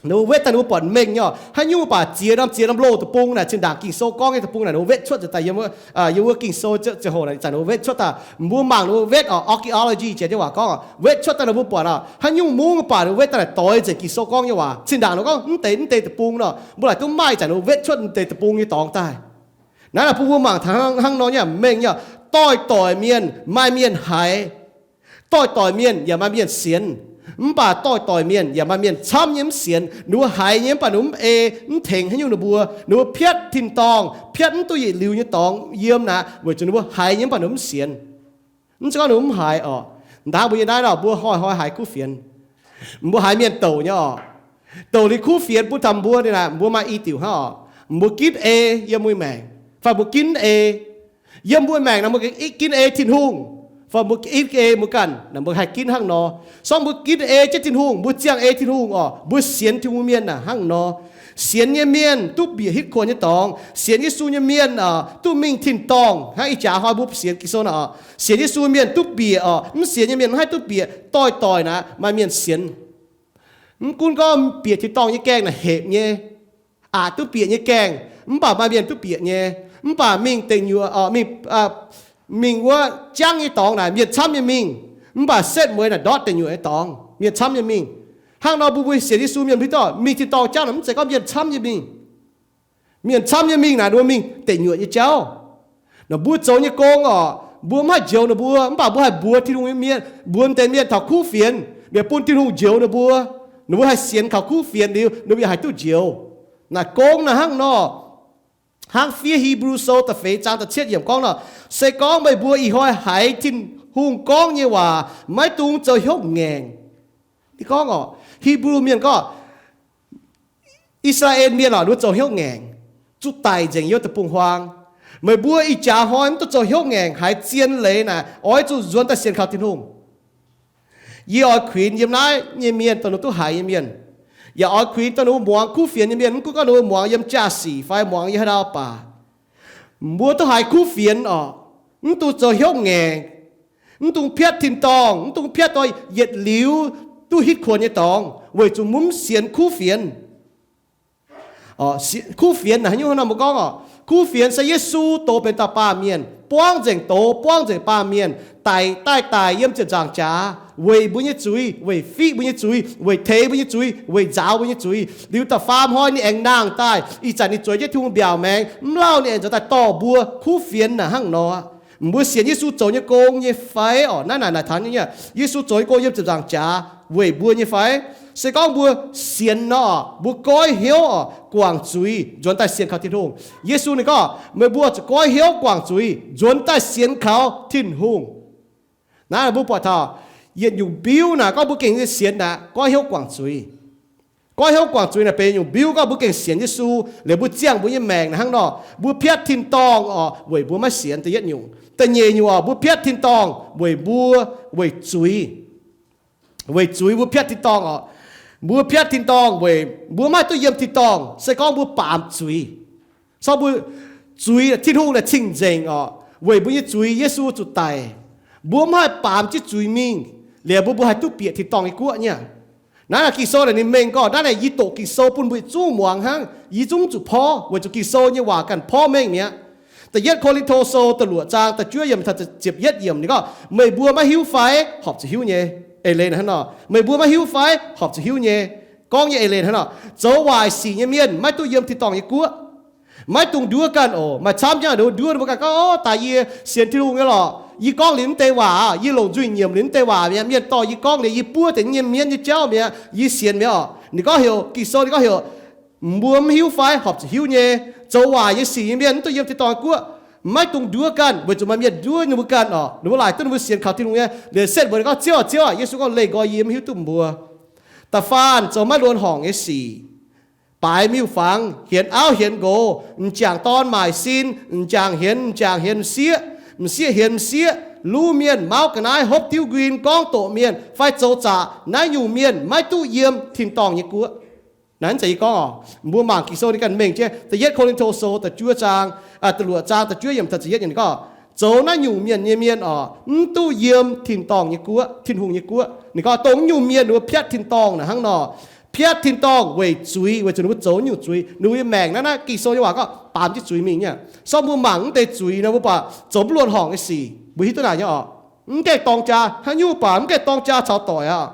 Ninh mbuo wetv daaih ninh mbuo buatc mengh nyei orqc. Haaix nyungc mv baac ziex norm ziex norm loz deic-bung naaic, zinh ndaangc Ging-Sou gorngv nyei deic-bung naaic, ninh mbuo wetv cuotv nzengc daaih yiem, aa, yiem wuov Ging-Sou ziangh hoc naaic, ih zanc ninh mbuo wetv cuotv daaih. Mbuo mangc ninh mbuo wetv orqc, archaeology janx nyei waac gorngv orqc, wetv cuotv daaih ninh mbuo buatc orqc, haaix nyungc mungv mv baac ninh mbuo wetv daaih naaic doix nzengc Ging-Sou gorngv nyei waac. Zinh ndaangc ninh mbuo gorngv mv deix, mv deix deic-bung nor, mbuo laaic duqv maaih, ih zanc ninh mbuo wetv cuotv mv deix deic-bung nyei dorngx daaih. Naaiv naaic bun mbuo mangc taux hnangv nor nyei mengh nyei orqc, doix-doix mienh maaih mienh haiz. Doix-doix mienh yaac maaih mienh sienx. Mv baac doix-doix mienh yaac maaih mienh camv nyei mv sienx. Ninh mbuo haiz nyei mv baac ninh mbuo mv ei, mv tengx haaix nyungc ninh mbuo. Ninh mbuo piatv tin-dorngh, piatv mv duqv yietc liuz nyei dorngx yiem naaic, weic zuqc ninh mbuo haiz nyei mv baac ninh mbuo mv sienx. Mv zeiz gorngv ninh mbuo mv haiz orqc. Ndaangc mbuo nyei naaiv nor, mbuo hnoi-hnoi haiz kuv fienx. Mbuo haiz mienh douc nyei orqc. Douc liuz kuv fienx bun taux mbuo ninh naaic, mbuo maaih i diuc hnangv orqc. Mbuo ginv ei yiem mbuo maengc, fai mbuo ginv ei yiem mbuo maengc naaic, mbuo ginv ei Tin-Hungh, fai mbuo ginv ei mbuo ganh naaic, mbuo haih ginv hnangv nor. Sorng mbuo ginv ei jienv Tin-Hungh, mbuo ziangh ei Tin-Hungh orqc, mbuo sienx Tin-Hungh mienh naaic hnangv nor. Sienx nyei mienh duqv bieqc hitv kuonx nyei dorngx. Sienx Yesu nyei mienh orqc, duqv mingh tin-dorngh. Hnangv ih jaax hnoi mbuo sienx Ging-Sou naaic orqc, sienx Yesu mienh duqv bieqc orqc. Mv sienx nyei mienh mv haih duqv bieqc. Doix-doix naaic maaih mienh sienx. Mv gunv gorngv bieqc tin-dorngh nyei gaengh naaic hepc nyei, aqc duqv bieqc nyei gaengh, mv baac maaih mienh duqv bieqc nyei. Mv baac mingh deic nyuoqc orqc, mingh, mingh wuov jangv nyei dorngx naaic mienh camv nyei mingh. Mv baac setv mueiz naaic ndortv deic nyuoqc nyei dorngx mienh camv nyei mingh. Hnangv nor mbuo, mbuo sienx Yesu mienh mbuo duqv mingh tin-dorngh jauv naaic mv zeiz gorngv mienh camv nyei mingh. Mienh camv nyei mingh naaic ninh mbuo mingh deic nyuoqc nyei jauv. Naaic mbuo zoux nyei gong orqc, mbuo mv haih njoux ninh mbuo, mv baac mbuo haih mbuox Tin-Hungh nyei mienh, mbuox deix mienh taux kuv fienx, bieqc bun Tin-Hungh njoux ninh mbuo. Ninh mbuo haih sienx kaux kuv fienx liuz, ninh mbuo yaac haih duqv njoux. Naaic gong naaic hnangv nor. Hnangv fiev Hipv^lu Sou da'feix zaang da'cietv yiemc gorngv nor, se gorngv meih mbuo ih hnoi haiz Tin-Hungh gorngv nyei waac maiv dungx zoux hnyouv ngaengc. Ninh gorngv orqc, Hipv^lu mienh gorngv, I^saa^laa^en Mienh orqc, ninh mbuo zoux hnyouv ngaengc, zuqc daic nzengc yiem deic-bung-huaang. Meih mbuo ih jaax hnoi mv dungx zoux hnyouv ngaengc, haiz zien leiz naaic, oix zuqc nzuonx daaih sienx kaux Tin-Hungh. Yie oix kuinx yiem naaiv nyei mienh, dongh ninh duqv haiz nyei mienh, yaac oix kuinx dongh ninh mbuo muangx kuv fienx nyei mienh, mv gunv gorngv ninh mbuo muangx yiem jaa-sic fai muangx yiem haaix ndau baac, mbuo duqv haiz kuv fienx orqc, mv dungx zoux hnyouv ngaengc, mv dungx piatv tin-dorngh, mv dungx piatv dongh yietc liuz duqv hitv kuonx nyei dorngx, weic zuqc mbuo mv sienx kuv fienx. Kuv fienx naaic haaix nyungc nor mbuo gorngv orqc, kuv fienx se Yesu doz benx dauh baamh mienh, buangv nzengc doz, buangv nzengc baamh mienh, daic, daaih daic yiem ziepc nzaangc jaax weic mbuo nyei zuiz, weic fiqv mbuo nyei zuiz, weic teix mbuo nyei zuiz, weic nzaaux mbuo nyei zuiz. Liuz da'faam hnoi ninh aengx nangh daaih, ih zanc ninh zueiz jienv Tin-Hungh mbiaauc maengx, mv lauh ninh aengx nzuonx daaih dorh mbuo. Kuv fienx naaic hnangv nor. Mbuo sienx Yesu zoux nyei gong nyei fai orqc? Naaiv naaic, naaic taux nyei, Yesu zoux nyei gong yiem ziepc nzaangc jaax weic mbuo nyei fai? Se gorngv mbuo sienx nor, mbuo goiv hnyouv orqc, guangc zuiz, nzuonx daaih sienx kaux Tin-Hungh. Yesu ninh gorngv meih mbuo zuqc goiv hnyouv guangc zuiz, nzuonx daaih sienx kaux Tin-Hungh. Naaiv mbuo buatc taux yietc nyungc mbiuv naaic gorngv mbuo gengh sienx naaic goiv hnyouv guangc zuiz. Goiv hnyouv guangc zuiz naaic benx nyungc mbiuv gorngv mbuo gengh sienx Yesu, liuz mbuo ziangh mbuo nyei maengc naaic hnangv nor. Mbuo piatv tin-dorngh orqc, weic mbuo maiv sienx, da'yietv nyungc. Da'nyeic nyungc orqc, mbuo piatv tin-dorngh weic mbuo, weic zuiz. Weic zuiz mbuo piatv tin-dorngh orqc. Mbuo piatv tin-dorngh weic mbuo maiv haih duqv yiem tin-dorngh se gorngv mbuo baamz zuiz. Cong mbuo zuiz, Tin-Hungh naaic cing-nzengc orqc, weic mbuo nyei zuiz Yesu zuqc daic. Mbuo mv haih baamz jienv zuiz mingh, liuz mbuo, mbuo haih duqv bieqc tin-dorngh nyei guoqv nyei. Naaiv naaic Ging-Sou naaic ninh mengh gorngv, naaiv naaic yie doqc Ging-Sou bun mbuo yietc zungv muangx hnangv, yie zungv zuqc porv, weic zuqc Ging-Sou nyei waac ganh porv mengh mi'aqv. Da'yietv Ko^lin^to Sou da'luoqc zaang da'juov yiemc taux ziepc yietv yiemc ninh gorngv, meih mbuo maiv hiuv fai? Horpc zuqc hiuv nyei. Eix leiz hnangv nor, meih mbuo maiv hiuv fai? Horpc zuqc hiuv nyei. Gorngv nyei eix leiz hnangv nor, zoux waaic sic nyei mienh maiv duqv yiem tin-dorngh nyei guoqv. Maiv dungx nduov ganh oc. Maaih camv nyei nduov, nduov mbuo ganh gorngv, Ov, daaih yie sienx Tin-Hungh nyei lorqc. Yie gorngv liuz mv deix waac, yie longc nzuih nyiemc liuz mv deix waac mi'aqv. Mienh dorh yie gorngv liuz, yie buov deix nyei mienh nyei jauv mi'aqv, yie sienx mi'aqv oc. Ninh gorngv heuc Ging-Sou, ninh gorngv heuc mbuo mv hiuv fai? Horpc zuqc hiuv nyei. Zoux waaic nyei sic nyei mienh mv duqv yiem tin-dorngh nyei guoqv. Maiv dungx nduov ganh, weic zuqc maaih mienh nduov ninh mbuo ganh oc. Ninh mbuo laaic duqv ninh mbuo sienx kaux Tin-Hungh nyei. Liuz setv mbuo ninh gorngv, Ziouv, Ziouv, Yesu gorngv, Leih nqoi yie, mv hiuv duqv mbuo. Da'faanh zoux maiv luonx horngc nyei sic, baaix miuc-fangx, hienx auv hienx nqox, m'jangc dorn maaic sin, m'jangc hienx m'jangc, hienx m'sieqv, m'sieqv hienx m'sieqv, luv mienh, mauv ga'naaiv, hopv diuv nquin, gorngv doqc mienh, fai zoux zaqc. Naaiv nyungc mienh maiv duqv yiem tin-dorngh nyei guoqv. Naaiv zeiz yie gorngv oc, mbuo mangc Ging-Sou ninh ganh mengh jienv da'yietv Ko^lin^to Sou da'juov zaang, da'luoqc zaang da'juov yiemc taux da'yietv yiemc ninh gorngv, zoux naaiv nyungc mienh nyei mienh oc, mv duqv yiem tin-dorngh nyei guoqv, Tin-Hungh nyei guoqv. Ninh gorngv dongh nyungc mienh ninh mbuo piatv tin-dorngh naaic hnangv nor, piatv tin-dorngh weic zuiz, weic zuqc ninh mbuo zoux nyungc zuiz. Ninh mbuo nyei maengc naaiv, naaiv Ging-Sou nyei waac gorngv baamz jienv zuiz mingh nyei. Sortv mbuo mangc mv deix zuiz nor, mbuo buatc zoux mv luonx horngc nyei sic, mbuo hiuv duqv naaic nyei oc. Mv gaengh dorng jaa hnangv nyungc baac mv gaengh dorng jaa caux doic aqv.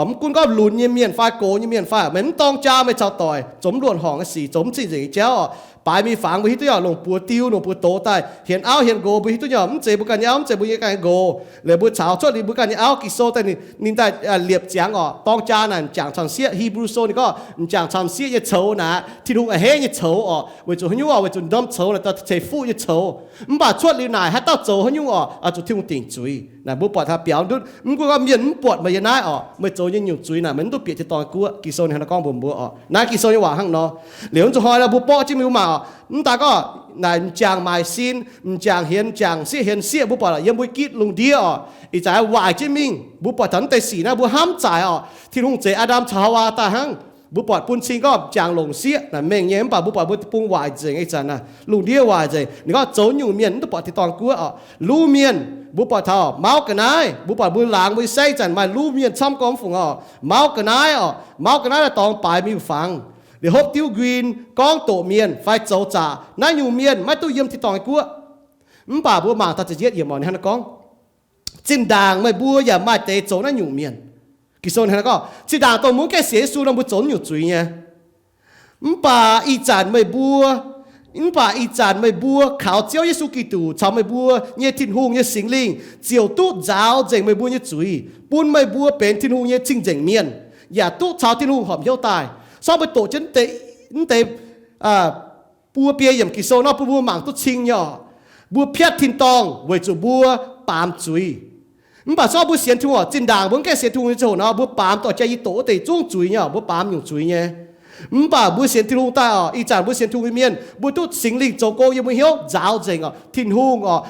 Mv gunv gorngv lunx nyei mienh fai gox nyei mienh fai, meih mv dorng jaa meih caux doic zoux mv luonx horngc nyei sic, zoux mv cing-nzengc nyei jauv oc. Baaix miuc-fangx mbuo hiuv duqv nyei oc, longc buoz diuv, longc buoz doz daaih hienx auv hienx nqox, mbuo hiuv duqv nyei oc. Mv zeiz mbuo ganh nyei auv, mv zeiz mbuo ganh nyei nqox, liuz mbuo caux cuotv liuz mbuo ganh nyei auv. Ging-Sou daaih ninh daaih liepc ziangx oc, dorng jaa naaic m'jangc camv sieqv. Hipv^lu Sou ninh gorngv m'jangc camv sieqv nyei coux naaic, Tin-Hungh a'hneiv nyei coux oc. Weic zuqc haaix nyungc oc? Weic zuqc norm coux naaic daaih ceix fuqv nyei coux. Mv baac cuotv liuz naaic haaix dauh zoux haaix nyungc oc, oix zuqc Tin-Hungh dingc zuiz. Naaic mbuo buatc taux biaux ndutv, mv gunv gorngv mienh mv buatc meih yiem naaiv oc, meih zoux nyei nyungc zuiz naaic meih mv duqv bieqc tin-dorngh guoqv. Ging-Sou ninh hnangv nor gorngv mbuox mbuo oc. Naaiv Ging-Sou nyei waac hnangv nor. Liuz zuqc hnoi naaic mbuo borqv jienv mingh mbuo mangc oc, mv daaih gorngv naaic m'jangc maaic sin, m'jangc hienx m'jangc, m'sieqv hienx m'sieqv, mbuo buatc yiem mbuo gitv lungh ndiev oc. Ih zanc waaic jienv mingh, mbuo buatc taux mv deix sic naaiv mbuo hnamv zaic oc. Tin-Hungh zeix Aa^ndam caux Haawaa daaih hnangv. Mbuo buatc bun cing gorngv m'jangc longc sieqv naaic mengh nyei, mv baac mbuo buatc mbuo deic-bung waaic nzengc ih zanc naaic, lungh ndiev waaic nzengc. Ninh gorngv zoux nyungc mienh mv duqv buatc tin-dorngh guoqv oc. Luv mienh, mbuo buatc taux mauv ga'naaiv, mbuo buatc mbuo laangz mbuo nyei saengv ih zanc maaih luv mienh camv gorngv mv fungc oc. Mauv ga'naaiv oc, mauv ga'naaiv naaiv dorngx baaix miuc-fangx, liuz hopv diuv nquin, gorngv doqc mienh fai zoux zaqc. Naaiv nyungc mienh maiv duqv yiem tin-dorngh nyei guoqv. Mv baac mbuo mangc taux ziepc yietv yiemc oc, ninh hnangv naaiv gorngv, zinh ndaangc meih mbuo yaac maaih deix zoux naaiv nyungc mienh. Ging-Sou ninh hnangv naaiv gorngv, zinh ndaangc dongh mbuo mv gaengh sienx Yesu nor mbuo zoux naaiv nyungc zuiz nyei. Mv baac ih zanc meih mbuo, mv baac ih zanc meih mbuo kaux Ziouv Yesu Giduc caux meih mbuo nyei Tin-Hungh nyei Singx Lingh ziouc duqv nzaaux nzengc meih mbuo nyei zuiz, bun meih mbuo benx Tin-Hungh nyei cing-nzengc mienh, yaac duqv caux Tin-Hungh horpc hnyouv daaih. Sortv mbuo doqc jienv mv deix, mv deix buo biei yiemc Ging-Sou nor bun mbuo mangc duqv cing nyei oc. Mbuo piatv tin-dorngh weic zuqc mbuo baamz zuiz. Mv baac sortv mbuo sienx Tin-Hungh oc, zinh ndaangc mbuo mv gaengh sienx Tin-Hungh nyei ziangh hoc nor, mbuo baamz dorh jaa yie doqc wuov deix zungv zuiz nyei oc, mbuo baamz nyungc zuiz nyei. Mv baac mbuo sienx Tin-Hungh daaih oc, ih zanc mbuo sienx Tin-Hungh nyei mienh, mbuo duqv Singx Lingh zoux gong yiem mbuo hnyouv nzaaux nzengc oc. Tin-Hungh oc,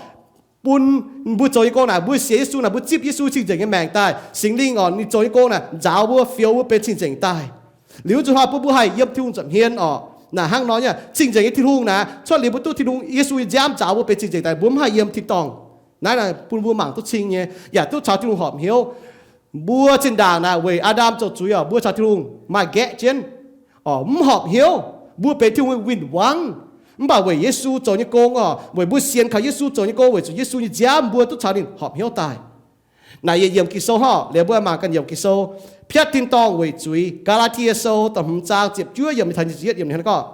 bun mbuo zoux nyei gong naaic, mbuo sienx Yesu naaic, mbuo zipv Yesu cing-nzengc nyei maengc daaih, Singx Lingh oc, ninh zoux nyei gong naaic nzaaux mbuo, fioux mbuo benx cing-nzengc daaih. Liuz zuqc hnoi bun mbuo haih yiem Tin-Hungh nza'hmien oc. Naaic hnangv nor nyei, cing-nzengc nyei Tin-Hungh naaic, cuotv liuz mbuo duqv Tin-Hungh, Yesu nyei nziaamv nzaaux mbuo benx cing-nzengc daaih, mbuo mv haih yiem tin-dorngh. Naaiv bun mbuo mangc duqv cing nyei, yaac duqv caux Tin-Hungh horpc hnyouv. Mbuo zinh ndaangc naaic weic Aa^ndam zoux zuiz oc, mbuo caux Tin-Hungh maaih nqaeqv jienv oc, mv horpc hnyouv. Mbuo benx Tin-Hungh nyei win-wangv. Mv baac weic Yesu zoux nyei gong oc, weic mbuo sienx kaux Yesu zoux nyei gong, weic zuqc Yesu nyei nziaamv mbuo duqv caux ninh horpc hnyouv daaih. Naaic yietc yiemc Ging-Sou hnangv, liuz mbuo mangc ganh yiemc Ging-Sou. Piatv tin-dorngh weic zuiz. Gaa^laa^tie Sou da'hmz zaang ziepc juov yiemc taux nyic ziepc yietv yiemc hnangv naaiv gorngv,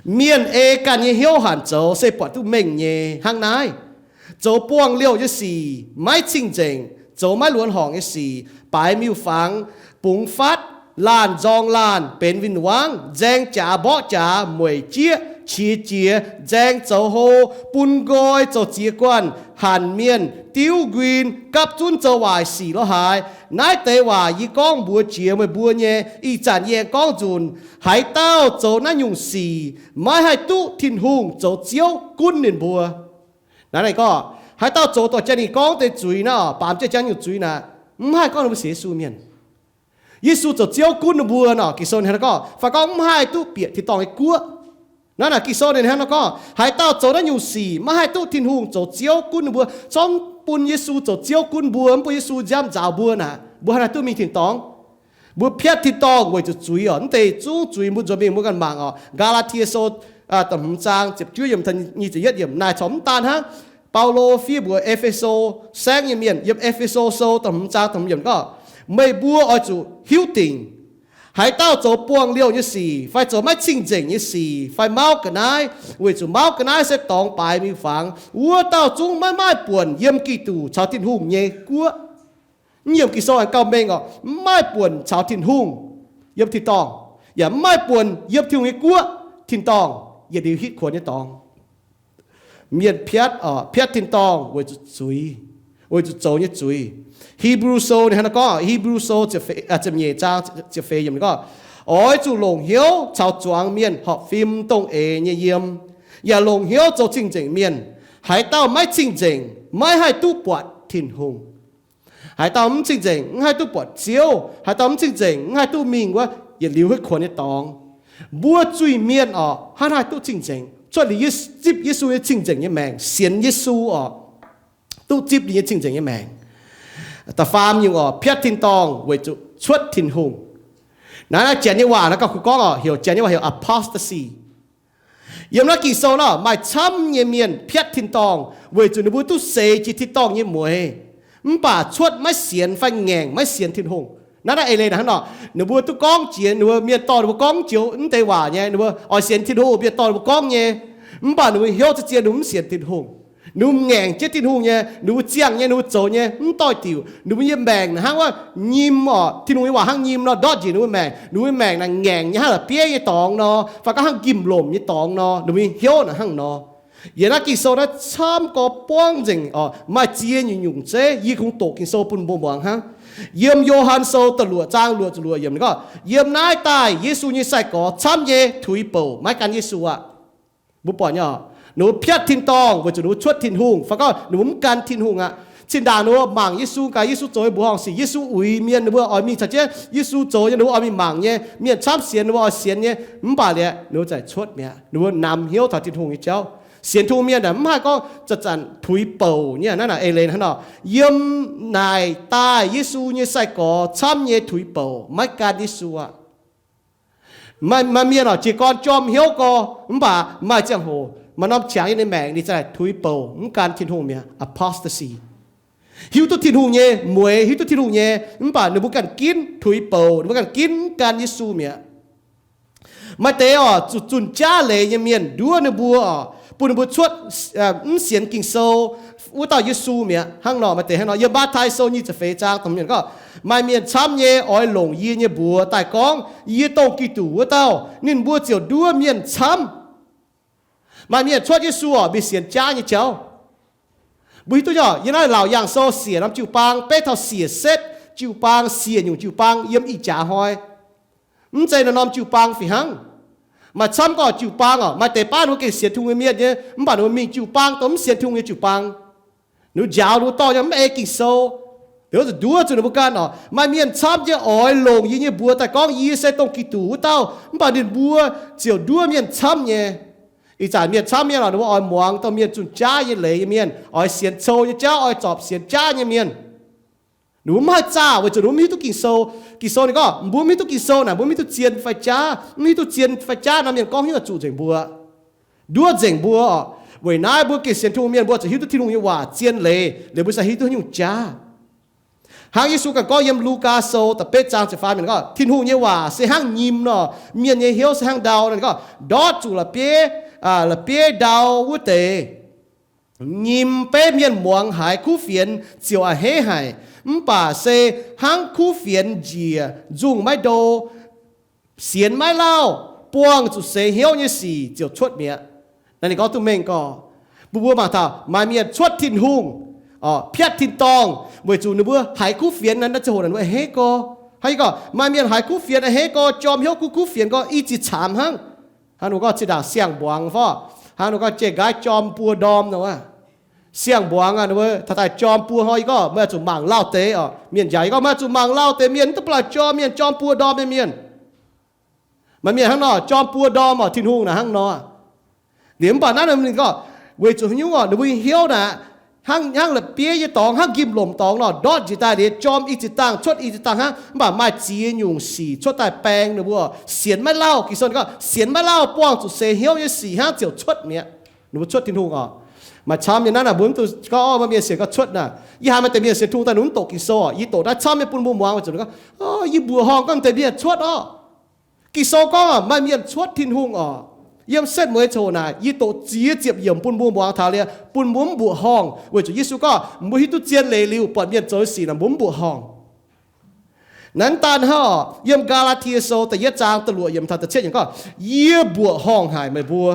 mienh ei ganh nyei hnyouv hanc zoux se buatc duqv mengh nyei hnangv naaiv. Zoux buangh liouh nyei sic, maiv cing-nzengc, zoux maiv luonx horngc nyei sic, baaix miuc-fangx, bungx fatv, laanh nzorng laanh, benx win-wangv, nzaeng jaax mborqv jaax, mueic jieqv, qiex jiez, nzaeng zoux hlo, bun nqoi zoux ziex guanh, hanc mienh, diuv nquin, gapv zunv zoux waaic sic lo haaix. Naaiv deix waac yie gorngv mbuox jiex meih mbuo nyei. Ih zanc yie aengx gorngv nzunc, haaix dauh zoux naaiv nyungc sic maiv haih duqv Tin-Hungh zoux Ziouv gunv ninh mbuo. Naaiv gorngv, haaix dauh zoux dorh jaa ninh gorngv deix zuiz naaiv, baamz jienv jaa nyungc zuiz naaiv, mv haih gorngv ninh mbuo sienx Yesu mienh. Yesu zoux Ziouv gunv ninh mbuo nor, Ging-Sou hnangv naaiv gorngv, fai gorngv mv haih duqv bieqc tin-dorngh nyei guoqv. Naaiv naaic Ging-Sou ninh hnangv naaiv gorngv, haaix dauh zoux naaiv nyungc sic maiv haih duqv Tin-Hungh zoux Ziouv gunv ninh mbuo. Zorngv bun Yesu zoux Ziouv gunv mbuo, mv bun Yesu nziaamv nzaaux mbuo naaic, mbuo hnangv naaic duqv mingh tin-dorngh. Mbuo piatv tin-dorngh weic zuqc zuiz oc. Mv deix zungv zuiz mbuo nzuonx mingh mbuo ganh mangc oc. Gaa^laa^tie Sou da'hmz zaang ziepc juov yiemc, nyic ziepc yietv yiemc naaic corc mv daan hnangv. Baulo fiev mbuox E^fe^so saengv nyei mienh yiem E^fe^so Sou da'hmz zaang da'hmz yiemc gorngv, meih mbuo oix zuqc hiuv dingc, Haaix dauh zoux buangh liouh nyei sic, fai zoux maiv cing-nzengc nyei sic, fai mauv ga'naaiv, weic zuqc mauv ga'naaiv se dorngx baaix miuc-fangx, wuov dauh zungv maiv maaih buonc yiem Giduc caux Tin-Hungh nyei guoqv. Mv yiem Ging-Sou aengx gauh mengh oc, mv maaih buonc caux Tin-Hungh yiem tin-dorngh, yaac mv maaih buonc yiem Tin-Hungh nyei guoqv tin-dorngh, yietc liuz hitv kuonx nyei dorngx. Mienh piatv, piatv tin-dorngh weic zuqc zuiz, weic zuqc zoux nyei zuiz. Hipv^lu Sou ninh hnangv naaiv gorngv, Hipv^lu Sou ziepc nyeic zaang ziepc feix yiemc ninh gorngv, oix zuqc longc hnyouv caux zuangx mienh horpc fim dongh eix nyei yiem, yaac longc hnyouv zoux cing-nzengc mienh. Haaix dauh maiv cing-nzengc maiv haih duqv buatc Tin-Hungh. Haaix dauh mv cing-nzengc mv haih duqv buatc Ziouv. Haaix dauh mv cing-nzengc mv haih duqv mingh wuov yietc liuz hitv kuonx nyei dorngx. Mbuo zuiz-mienh oc, hnangv haih duqv cing-nzengc? Cuotv liuz zipv Yesu nyei cing-nzengc nyei maengc, sienx Yesu oc, duqv zipv ninh nyei cing-nzengc nyei maengc. Da'faam nyungc oc, piatv tin-dorngh weic zuqc cuotv Tin-Hungh. Naaiv, naaiv Janx nyei waac naaiv gauh kuh gorngv oc, heuc, Janx nyei waac heuc apostasy. Yiem naaiv Ging-Sou nor maaih camv nyei mienh piatv tin-dorngh weic zuqc ninh mbuo duqv seix jiex tin-dorngh nyei mueiz, mv baac cuotv maiv sienx fai ngaengc maiv sienx Tin-Hungh. Naaiv, naaiv eix leiz hnangv nor, ninh mbuo duqv gorngv jiex, ninh mbuo, mienh dorh ninh mbuo gorngv joux mv deix waac nyei, ninh mbuo oix sienx Tin-Hungh, mienh dorh ninh mbuo gorngv nyei, mv baac ninh mbuo hnyouv zien-zien ninh mbuo mv sienx Tin-Hungh. Ninh mbuo ngaengc jienv Tin-Hungh nyei, ninh mbuo ziangh nyei, ninh mbuo zoux nyei mv doix-diuc. Ninh mbuo nyei maengc hnangv wuov nyim oc, Tin-Hungh nyei waac hnangv nyim nor ndortv njiec ninh mbuo maengc. Ninh mbuo nyei maengc naaic ngaengc nyei hnangv la'bieiv nyei dorngx nor, fai gorngv hnangv nqimh lomc nyei dorngx nor. Ninh mbuo nyei hnyouv naaic hnangv nor. Yiem naaiv Ging-Sou naaiv camv gorx buangv nzengc oc, maaih ziex nyungc nyungc zeiv yie kungx doqc Ging-Sou bun mbuo muangx hnangv. Yiem Yo^han Sou da'luoqc zaang luoqc ziepc luoqc yiemc ninh gorngv, yiem naaiv daaih Yesu nyei sai-gorx camv nyei tuix bouc, maiv gan Yesu aqv. Mbuo buatc nyei oc, ninh mbuo piatv tin-dorngh weic zuqc ninh mbuo cuotv Tin-Hungh, fai gorngv ninh mbuo mv gan Tin-Hungh aqv. Cin-ndaangc ninh mbuo mangc Yesu, gaax Yesu zoux nyei mbuoqc horngh sic, Yesu uix mienh, ninh mbuo oix mingh caux jienv Yesu zoux nyei, ninh mbuo oix mingh mangc nyei. Mienh camv sienx, ninh mbuo oix sienx nyei. Mv baac liuz ninh mbuo za'gengh cuotv mi'aqv. Ninh mbuo namx hnyouv taux Tin-Hungh nyei jauv. Sienx Tin-Hungh mienh aeqv, mv haih gorngv zanc-zanc tuix bouc nyei. Naaiv naaic eix leiz hnangv nor, yiem naaic daaih Yesu nyei sai-gorx camv nyei tuix bouc, maiv gan Yesu aqv. Maaih, maaih mienh oc, jiez gorn jorm hnyouv gorx, mv baac maaih ziangh hoc maaih norm qangx yiem ninh maengc, ninh za'gengh tuix bouc mv gan Tin-Hungh mi'aqv, apostasy. Hiuv duqv Tin-Hungh nyei mueix, hiuv duqv Tin-Hungh nyei, mv baac ninh mbuo ganh ginv tuix bouc, ninh mbuo ganh ginv mv gan Yesu mi'aqv. Maaih deix oc, zuqc zunh jaav leiz nyei mienh nduov ninh mbuo oc, bun ninh mbuo cuotv, mv sienx Ging-Sou wuov dauh Yesu mi'aqv. Hnangv nor, maaih deix hnangv nor, yiem Matv^tai Sou nyic ziepc feix zaang dongh mienh gorngv, maaih mienh camv nyei oix longc yie nyei mbuox daaih gorngv, yie dongh Giduc wuov dauh. Ninh mbuo ziouc nduov mienh camv. Maaih mienh cuotv Yesu oc, mingh sienx jaav nyei jauv. Mbuo hiuv duqv nyei oc, yiem naaiv Laauc Yaangh Sou siec norm jiu-baang, beiv taux siec setv jiu-baang, siec nyungc jiu-baang yiem ih jaax hnoi. Mv zeiz norm-norm jiu-baang fih hnangv. Maaih camv gorqv jiu-baang oc, maaih deix baav ninh mbuo gengh sienx Tin-Hungh nyei mienh nyei, mv baac ninh mbuo mingh jiu-baang dongh mv sienx Tin-Hungh nyei jiu-baang. Ninh mbuo njaaux ninh mbuo dorh nyei mv ei Ging-Sou. Liuz zuqc nduov zuqc ninh mbuo ganh oc. Maaih mienh camv nyei oix longc yie nyei mbuox daaih gorngv yie se dongh Giduc wuov dauh, mv baac ninh mbuo ziouc nduov mienh camv nyei. Ih zanc mienh camv mienh oc, ninh mbuo oix muangx dongh mienh zunh jaav nyei leiz nyei mienh, oix sienx cou nyei jauv, oix zorpc sienx jaav nyei mienh. Ninh mbuo mv haih zaah weic zuqc ninh mbuo mv hiuv duqv Ging-Sou. Ging-Sou ninh gorngv, mbuo mv hiuv duqv Ging-Sou naaic, mbuo mv hiuv duqv zien fai jaav. Mv hiuv duqv zien fai jaav nor, mienh gorngv haaix nyungc zuqc nzengc mbuo, nduov nzengc mbuo oc. Weic naaiv mbuo gengh sienx Tin-Hungh mienh mbuo zuqc hiuv duqv Tin-Hungh nyei waac zien leiz, liuz mbuo se hiuv duqv haaix nyungc jaav. Hnangv Yesu ganh gorngv yiem Lugaa Sou da'betv zaang ziepc faam yiemc gorngv, Tin-Hungh nyei waac se hnangv nyim nor, mienh nyei hnyouv se hnangv ndau nor. Ninh gorngv ndortv zuqc la'bieiv, la'bieiv ndau wuov deix. Nyim beiv mienh muangx haiz kuv fienx ziouc a'hneiv haic, mv baac se hnangv kuv fienx njiec nzungh maiv ndo, sienx maiv lauh, buangh zuqc seix hnyouv nyei sic ziouc cuotv mi'aqv. Naaiv ninh gorngv duqv mengh gorx. Mbuo mbuo mangc taux maaih mienh cuotv Tin-Hungh, piatv tin-dorngh, weic zuqc ninh mbuo haiz kuv fienx naaiv ziangh hoc naaic ninh mbuo a'hneiv gorx. Hnangv yie gorngv, maaih mienh haiz kuv fienx a'hneiv gorx, jorm hnyouv gunv kuv fienx gorx, i ziex camv hnangv. Hnangv ninh gorngv zinh ndaangc siang-mbuangz fai, hnangv ninh gorngv jai-nqaaiv jorm buo ndorm nor aqv. Siang-mbuangz aqv, ninh mbuo taux daaih jorm buo hnoi, yie gorngv meih oix zuqc mangc lauh deix oc. Mienh njaaux yie gorngv meih oix zuqc mangc lauh deix mienh, mv duqv ba'laqc jorm mienh, jorm buo ndorm nyei mienh. Maaih mienh hnangv nor, jorm buo ndorm oc, Tin-Hungh naaic hnangv nor. Liuz mv baac naaiv ninh gorngv, weic zuqc haaix nyungc oc, ninh mbuo nyei hnyouv naaic hnangv, hnangv la'bieiv nyei dorngx, hnangv nqimh lomc dorngx nor, ndortv njiec daaih liuz jorm i ziex dangh, cuotv i ziex dangh hnangv. Mv baac maaih ziex nyungc sic cuotv daaih baeng ninh mbuo, sienx maiv lauh. Ging-Sou ninh gorngv sienx maiv lauh, buangh zuqc seix hnyouv nyei sic hnangv ziouc cuotv mi'aqv. Ninh mbuo cuotv Tin-Hungh oc. Maaih camv nyei naaiv naaic mbuo mv dungx gorngv, o, maaih mienh sienx gauh cuotv naaic. Yie haiz maaih deix mienh sienx Tin-Hungh daaih ninh mv doqc Ging-Sou oc. Yie doqc naaiv camv nyei bun mbuo muangx weic zuqc ninh gorngv, o, yie mbuoqc horngh gorngv deix mienh cuotv oc. Ging-Sou gorngv maaih mienh cuotv Tin-Hungh oc, yiem setv mueiz coc naaic, yie doqc ziex ziepc yiemc bun mbuo muangx taux liuz, bun mbuo mv mbuoqc horngh, weic zuqc Yesu gorngv mbuo hiuv duqv zien leiz liuz, buatc mienh zoux nyei sic naaic mbuo mv mbuoqc horngh. Naaiv daan hnangv oc, yiem Gaa^laa^tie Sou da'yietv zaang da'luoqc yiemc taux da'cietv yiemc gorngv, Yie mbuoqc horngh haic meih mbuo.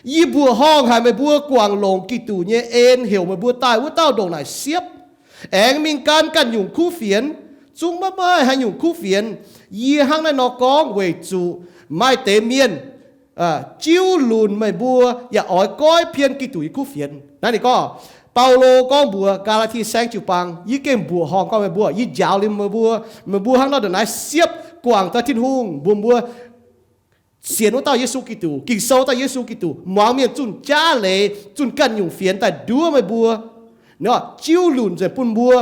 Yie mbuoqc horngh haic meih mbuo guangc longc Giduc nyei en heuc meih mbuo daaih wuov dauh ndongc naaic siepv, aengx mingh gan ganh nyungc kuv fienx, zungv maiv maaih haaix nyungc kuv fienx. Yie hnangv naaiv nor gorngv weic zuqc maaih deix mienh jiuv lunc meih mbuo yaac oix goiv pien Giduc nyei kuv fienx. Naaiv ninh gorngv, Baulo gorngv mbuox Gaa^laa^tie Saengv jiu-baang, Yie gengh mbuoqc horngh gorngv meih mbuo, yie njaaux liuz meih mbuo, meih mbuo hnangv nor ndongc naaic siepv guangc daaih Tin-Hungh, mbuox mbuo sienx wuov dauh Yesu Giduc, Ging-Sou dauh Yesu Giduc, muangx mienh zunh jaav leiz, zunh ganh nyungc fienx daaih nduov meih mbuo, jiuv lunc nzengc bun mbuo,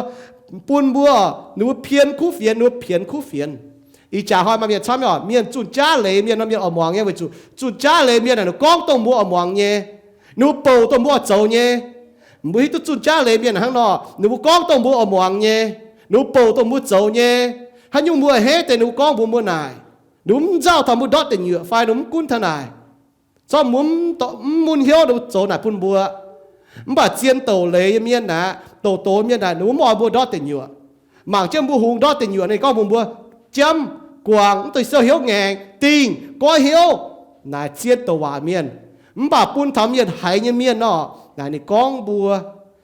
bun mbuo, ninh mbuo pien kuv fienx, ninh mbuo pienx kuv fienx. Ih jaax hnoi maaih mienh camv oc, mienh zunh jaav leiz mienh nor mienh oix muangx nyei, weic zuqc zunh jaav leiz mienh naaic ninh gorngv dongh mbuo oix muangx nyei, ninh mbuo bouc dongh mbuo oix zoux nyei. Mbuo hiuv duqv zunh jaav leiz mienh hnangv nor, ninh mbuo gorngv dongh mbuo oix muangx nyei, ninh mbuo bouc dongh mbuo zoux nyei. Haaix nyungc mbuo a'hneiv deix ninh mbuo gorngv mbuox mbuo naaic, ninh mbuo mv nzauh taux mbuo ndortv deic nyuoqc fai ninh mbuo mv gunv taux naaic, zorqv mbuo mv mun hnyouv ninh mbuo zoux naaic bun mbuo. Mv baac zien douc leiz nyei mienh aqv, douc douc mienh naaic ninh mbuo mv oix mbuo ndortv deic nyuoqc. Mangc jienv mbuo hungx ndortv deic nyuoqc ninh gorngv mbuox mbuo, Jiem, guangc, mv dungx siou hnyouv ngaengc, dingh, goiv hnyouv. Naaic zien douc waac mienh. Mv baac bun taux mienh haiz nyei mienh nor, naaic ninh gorngv mbuo,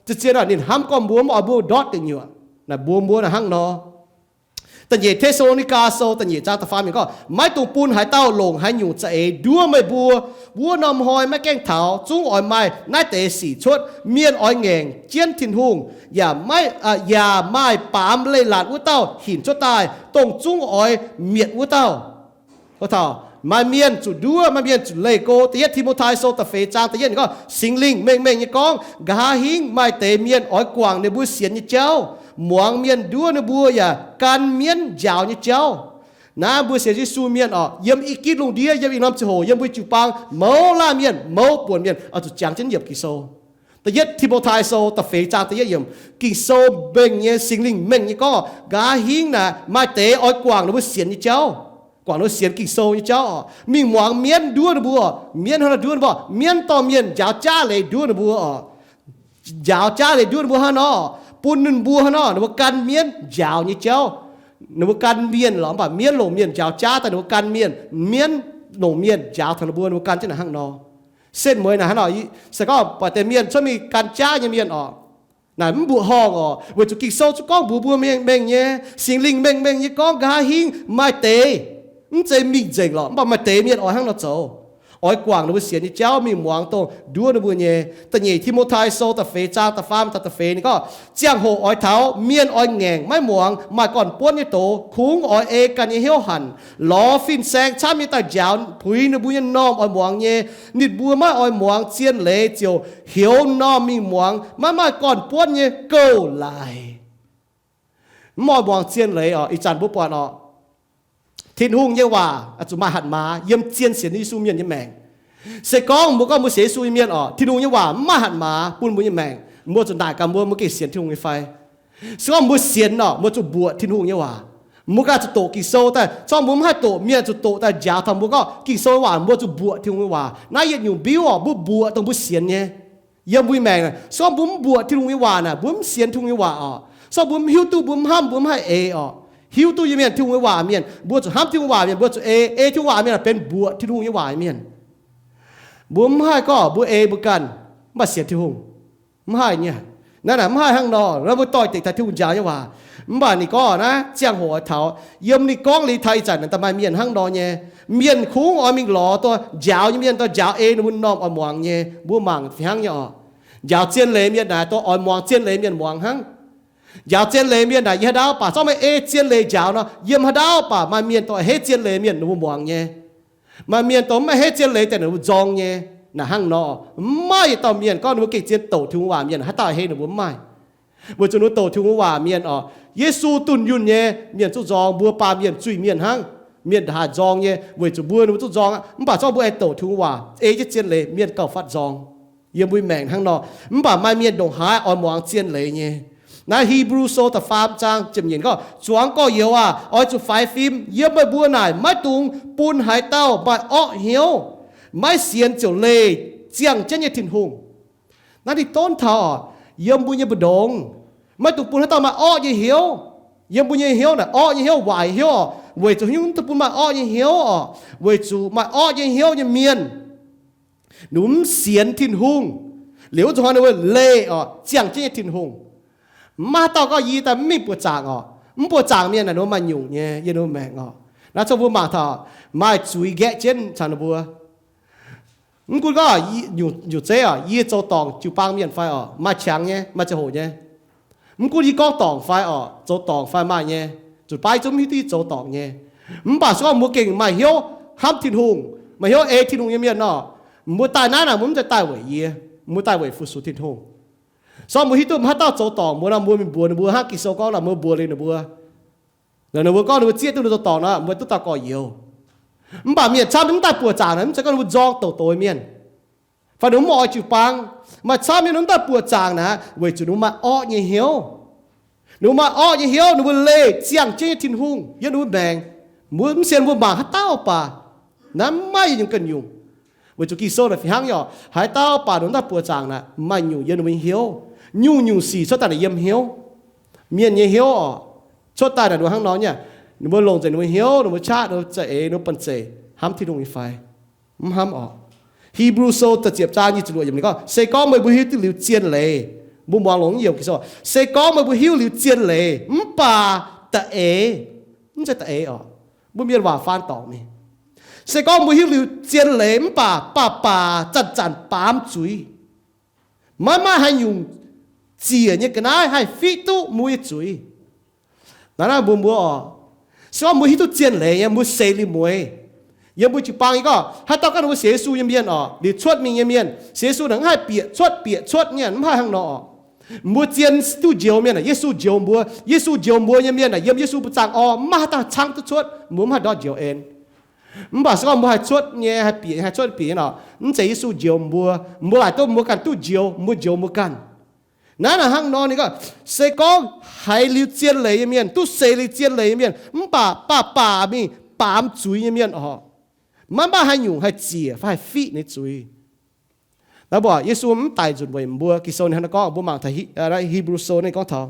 zien-zien naaic ninh hnamv gorngv mbuo mv oix mbuo ndortv deic nyuoqc. Naaic mbuox mbuo naaic hnangv nor. Da'nyeic Te^saa^lo^ni^gaa Sou da'nyeic zaang da'faam yiemc gorngv, Maiv dungx bun haaix dauh longc haaix nyungc za'eix nduov meih mbuo. Wuov norm hnoi maiv gaengh taux, zungv oix maaih naaiv deix sic cuotv. Mienh oix ngaengc jienv Tin-Hungh, yaac maaih baamz leiz-latc wuov dauh hinc cuotv daaih, dongh zungv oix mietc wuov dauh. Maaih mienh zuqc nduov, maaih mienh zuqc leih go. Da'yietv Ti^mo^tai Sou da'feix zaang da'yietv gorngv, Singx Lingh mengh mengh nyei gorngv, Nqa'haav hingv maaih deix mienh oix guangc ninh mbuo sienx nyei jauv, muangx mienh nduov ninh mbuo yaac gan mienv njaaux nyei jauv. Naaiv mbuo sienx Yesu mienh oc, yiem i gitv lungh ndiev, yiem ih norm ziangh hoc, yiem mbuo jiu-baang, mouz laanh mienh, mouz buonc mienh oix zuqc jangx jienv yiemc Ging-Sou. Da'yietv Ti^mo^tai Sou da'feix zaang da'yietv yiemc, Ging-Sou mengh nyei, Singx Lingh mengh nyei gorngv, nqa'haav hingv naaic maaih deix oix guangc ninh mbuo sienx nyei jauv, guangc ninh mbuo sienx Ging-Sou nyei jauv oc, mingh muangx mienv nduov ninh mbuo. Mienv hnangv nor nduov ninh mbuo, mienv dorh mienh njaaux jaav leiz nduov ninh mbuo oc. Njaaux jaav leiz nduov ninh mbuo hnangv nor, bun ninh mbuo hnangv nor, ninh mbuo gan mienv njaaux nyei jauv. Ninh mbuo gan mienh lorqc, mv baac mienv longc mienh njaaux jaav daaih, ninh mbuo gan mienh, mienv longc mienh njaaux taux ninh mbuo, ninh mbuo gan jienv naaic hnangv nor. Setv mueiz naaic hnangv nor, se gorngv buatc deix mienh cuotv mingh gan jaav nyei mienh oc, naaic mv mbuoqc horngh oc, weic zuqc Ging-Sou zungv gorngv mbuox mbuo mengh mengh nyei, Singx Lingh mengh mengh nyei gorngv nqa'haav hingv maaih deix, mv zeiz mingh nzengc lorqc, mv baac maaih deix mienh oix hnangv nor zoux, oix guangc ninh mbuo sienx nyei jauv, mingh muangx dongh nduov ninh mbuo nyei. Da'nyeic Ti^mo^tai Sou da'feix zaang da'faam taux da'feix ninh gorngv, ziangh hoc oix taux mienh oix ngaengc maiv muangx, maaih gorn-buonv nyei doz, kungx oix ei ganh nyei hnyouv hanc, lorz fin-saeng camv nyei daaih njaaux puix ninh mbuo nyei normh oix muangx nyei. Ninh mbuo maiv oix muangx zien leiz ziouc hioux normh mingh muangx maiv maaih gorn-buonv nyei gouv laic. Mv oix muangx zien leiz oc. Ih zanc mbuo buatc oc, Tin-Hungh nyei waac zuqc maaih hatc maaz yiem zien sienx Yesu mienh nyei maengc. Se gorngv mbuo gorngv mbuo sienx Yesu nyei mienh oc, Tin-Hungh nyei waac mv maaih hatc maaz bun mbuo nyei maengc, mbuo zuqc naaic gaax mbuo, mbuo gengh sienx Tin-Hungh nyei fai? Se gorngv mbuo sienx nor, mbuo zuqc mbuoqc Tin-Hungh nyei waac. Mbuo ganh zuqc doqc Ging-Sou daaih. Se gorngv mbuo mv haih doqc, mienh zuqc doqc daaih njaaux taux mbuo gorngv Ging-Sou nyei waac, mbuo zuqc mbuoqc Tin-Hungh nyei waac. Naaiv yietc nyungc mbiuv oc, mbuo mbuoqc dongh mbuo sienx nyei. Yiem mbuo nyei maengc naaic, se gorngv mbuo mv mbuoqc Tin-Hungh nyei waac naaic, mbuo mv sienx Tin-Hungh nyei waac oc. Se gorngv mbuo mv hiuv duqv, mbuo mv hnamv, mbuo mv haih eix oc. Hiuv duqv nyei mienh, Tin-Hungh nyei waac mienh, mbuo zuqc hnamv Tin-Hungh waac mienh, mbuo zuqc ei, ei Tin-Hungh waac mienh aah, benx mbuoqc Tin-Hungh nyei waac mienh. Mbuo mv haih gorngv mbuo ei mbuo ganh mv baac sienx Tin-Hungh. Mv haih nyei. Naaiv naaic mv haih hnangv nor, naaiv mbuo doix-dekc taux Tin-Hungh njaaux nyei waac. Mv baac ninh gorngv naaiv ziangh hoc oix taux, yiem ninh gorngv liuz taux ih zanc naaic da'maaih mienh hnangv nor nyei. Mienh kungx oix mingh lorz dongh njaaux nyei mienh daaih njaaux ei ninh mbuo normh oix muangx nyei. Mbuo mangc fih hnangv nyei oc. Njaaux zien leiz mienh naaic dongh oix muangx zien leiz mienh muangx hnangv. Njaaux zien leiz mienh naaic yiem haaix ndau baac zorqv meih ei zien leiz njaaux nor, yiem haaix ndau baac maaih mienh dongh a'hneiv zien leiz mienh ninh mbuo muangx nyei. Maaih mienh dongh mv a'hneiv zien leiz daaih ninh mbuo nzorng nyei. Naaic hnangv nor, mv maaih yietc dauh mienh gorngv ninh mbuo gengh zien doqc Tin-Hungh waac mienh haaix dauh a'hneiv ninh mbuo, mv maaih. Weic zuqc ninh mbuo doqc Tin-Hungh waac mienh oc, Yesu dunh yunh nyei, mienh zungv nzorng. Mbuo baamh mienh zuiz-mienh hnangv, mienh haih nzorng nyei. Weic zuqc mbuo ninh mbuo zungv nzorng aqv, mv baac zorqv mbuo aengx doqc Tin-Hungh waac, ei jienv zien leiz, mienh gauh fatv nzorng. Yiem mbuo maengc hnangv nor, mv baac maaih mienh ndongc haaix oix muangx zien leiz nyei. Naaiv Hipv^lu Sou da'faam zaang ziepc nyeic gorngv, zuangx gorx-youz aah, oix zuqc faix fim. Yiem meih mbuo naaic maiv dungx bun haaix dauh maaih orqv hnyouv. Maiv sienx ziouc leih ziangh jienv nyei Tin-Hungh. Naaiv ninh donv taux oc, yiem mbuo nyei mbu'ndongx, maiv dungx bun haaix dauh maaih orqv nyei hnyouv. Yiem mbuo nyei hnyouv naaic, orqv nyei hnyouv, waaic nyei hnyouv oc, weic zuqc haaix nyungc mv dungx bun maaih orqv nyei hnyouv oc, weic zuqc maaih orqv nyei hnyouv nyei mienh, ninh mbuo mv sienx Tin-Hungh. Liuz wuov nzunc hnoi ninh mbuo leih oc, ziangh jienv nyei Tin-Hungh. Mv maaih haaix dauh gorngv yie daaih mv mingh buoqc zaangc oc. Mv buoqc zaangc mienh naaic ninh mbuo maaih nyungc nyei yiem ninh mbuo maengc oc. Naaiv cuotv mbuo mangc taux maaih zuiz nqaeqv jienv caux ninh mbuo. Mv gunv gorngv nyungc zeiv oc, yie zoux dorngc jiu-baang mienh fai oc, maaih qangx nyei, maaih ziangh hoc nyei. Mv gunv yie gorngv dorngc fai oc, zoux dorngc fai maaih nyei, zuqc baav zungv mv hiuv duqv yie zoux dorngc nyei. Mv baac se gorngv mbuo gengh maaih hnyouv hnamv Tin-Hungh, maaih hnyouv ei Tin-Hungh nyei mienh nor, mbuo daaih naaiv naaic mbuo mv zeiz daaih weic yie, mbuo daaih weic fu-sux Tin-Hungh. Se gorngv mbuo hiuv duqv mv haaix dauh zoux dorngc mbuo nor, mbuo mingh mbuox ninh mbuo hnangv Ging-Sou gorngv nor, mbuo mbuox liuz ninh mbuo. Ninh mbuo gorngv ninh mbuo zieqv duqv ninh zoux dorngc nor, mbuo duqv dauh gorx-youz. Mv baac mienh camv mv daaih buoqc zaangc naaic, mv zeiz gorngv ninh mbuo nzorng douc douc nyei mienh, fai ninh mbuo mv oix jiu-baang. Maaih camv mienh mv daaih buoqc zaangc naaic, weic zuqc ninh mbuo maaih orqv nyei hnyouv. Ninh mbuo maaih orqv nyei hnyouv, ninh mbuo leih ziangh jienv nyei Tin-Hungh yiem ninh mbuo maengc. Mbuo mv sienx mbuo mangc haaix dauh baac, naaiv mv maaih yietc nyungc ganh nyungc. Weic zuqc Ging-Sou naaic fih hnangv nyei oc, haaix dauh baac ninh mv daaih buoqc zaangc naaic, maaih nyungc yiem ninh mbuo nyei hnyouv. Nyungc-nyungc sic cuotv daaih naaic yiem hnyouv. Mienh nyei hnyouv oc, cuotv daaih naaic ninh mbuo hnangv nor nyei. Ninh mbuo longc nzengc ninh mbuo hnyouv, ninh mbuo qaqv, ninh mbuo za'eix, ninh mbuo banh zeic hnamv Tin-Hungh nyei fai? Mv hnamv oc. Hipv^lu Sou da'ziepc zaang nyic ziepc luoqc yiemc ninh gorngv, se gorngv meih mbuo hiuv duqv liuz zien leiz, mbuo muangx longx nyei yiem Ging-Sou, se gorngv meih mbuo hiuv liuz zien leiz mv baac da'eix, mv zeiz da'eix oc, mbuo mienh waac faan dorngc mingh, se gorngv mbuo hiuv liuz zien leiz mv baac baac baac zanc-zanc baamz zuiz, maiv maaih haaix nyungc ziec nyei ga'naaiv haih fiqv duqv mbuo nyei zuiz. Naaiv naaiv mbuo mbuo oc, se gorngv mbuo hiuv duqv zien leiz nyei, mbuo seix liuz mueix. Yiem mbuo jiu-baang nyei gorngv haaix dauh gorngv ninh mbuo sienx Yesu nyei mienh oc, liuz cuotv mingh nyei mienh, sienx Yesu naaic mv haih bieqc cuotv bieqc cuotv nyei, mv haih hnangv nor oc. Mbuo zien duqv njoux mienh naaic, Yesu njoux mbuo. Yesu njoux mbuo nyei mienh naaic, yiem Yesu mbuo zaangh orn mv maaih haaix dauh caangv duqv cuotv, mbuo mv haih ndortv njoux en. Mv baac se gorngv mbuo haih cuotv nyei, haih bieqc, haih cuotv bieqc nyei nor, mv zeiz Yesu njoux mbuo. Mbuo laaic duqv mbuo ganh duqv njoux, mbuo njoux mbuo ganh. Naaiv naaic hnangv nor ninh gorngv, se gorngv haiz liuz zien leiz nyei mienh, duqv seix liuz zien leiz nyei mienh mv baac baac baac mingh baamz zuiz nyei mienh oc, maiv maaih haaix nyungc haih ziec fai haih fiqv ninh zuiz. Naaiv mbuo Yesu mv daic nzunc weic mbuo. Ging-Sou ninh hnangv naaiv gorngv, mbuo mangc taux Hipv^lu Sou ninh gorngv taux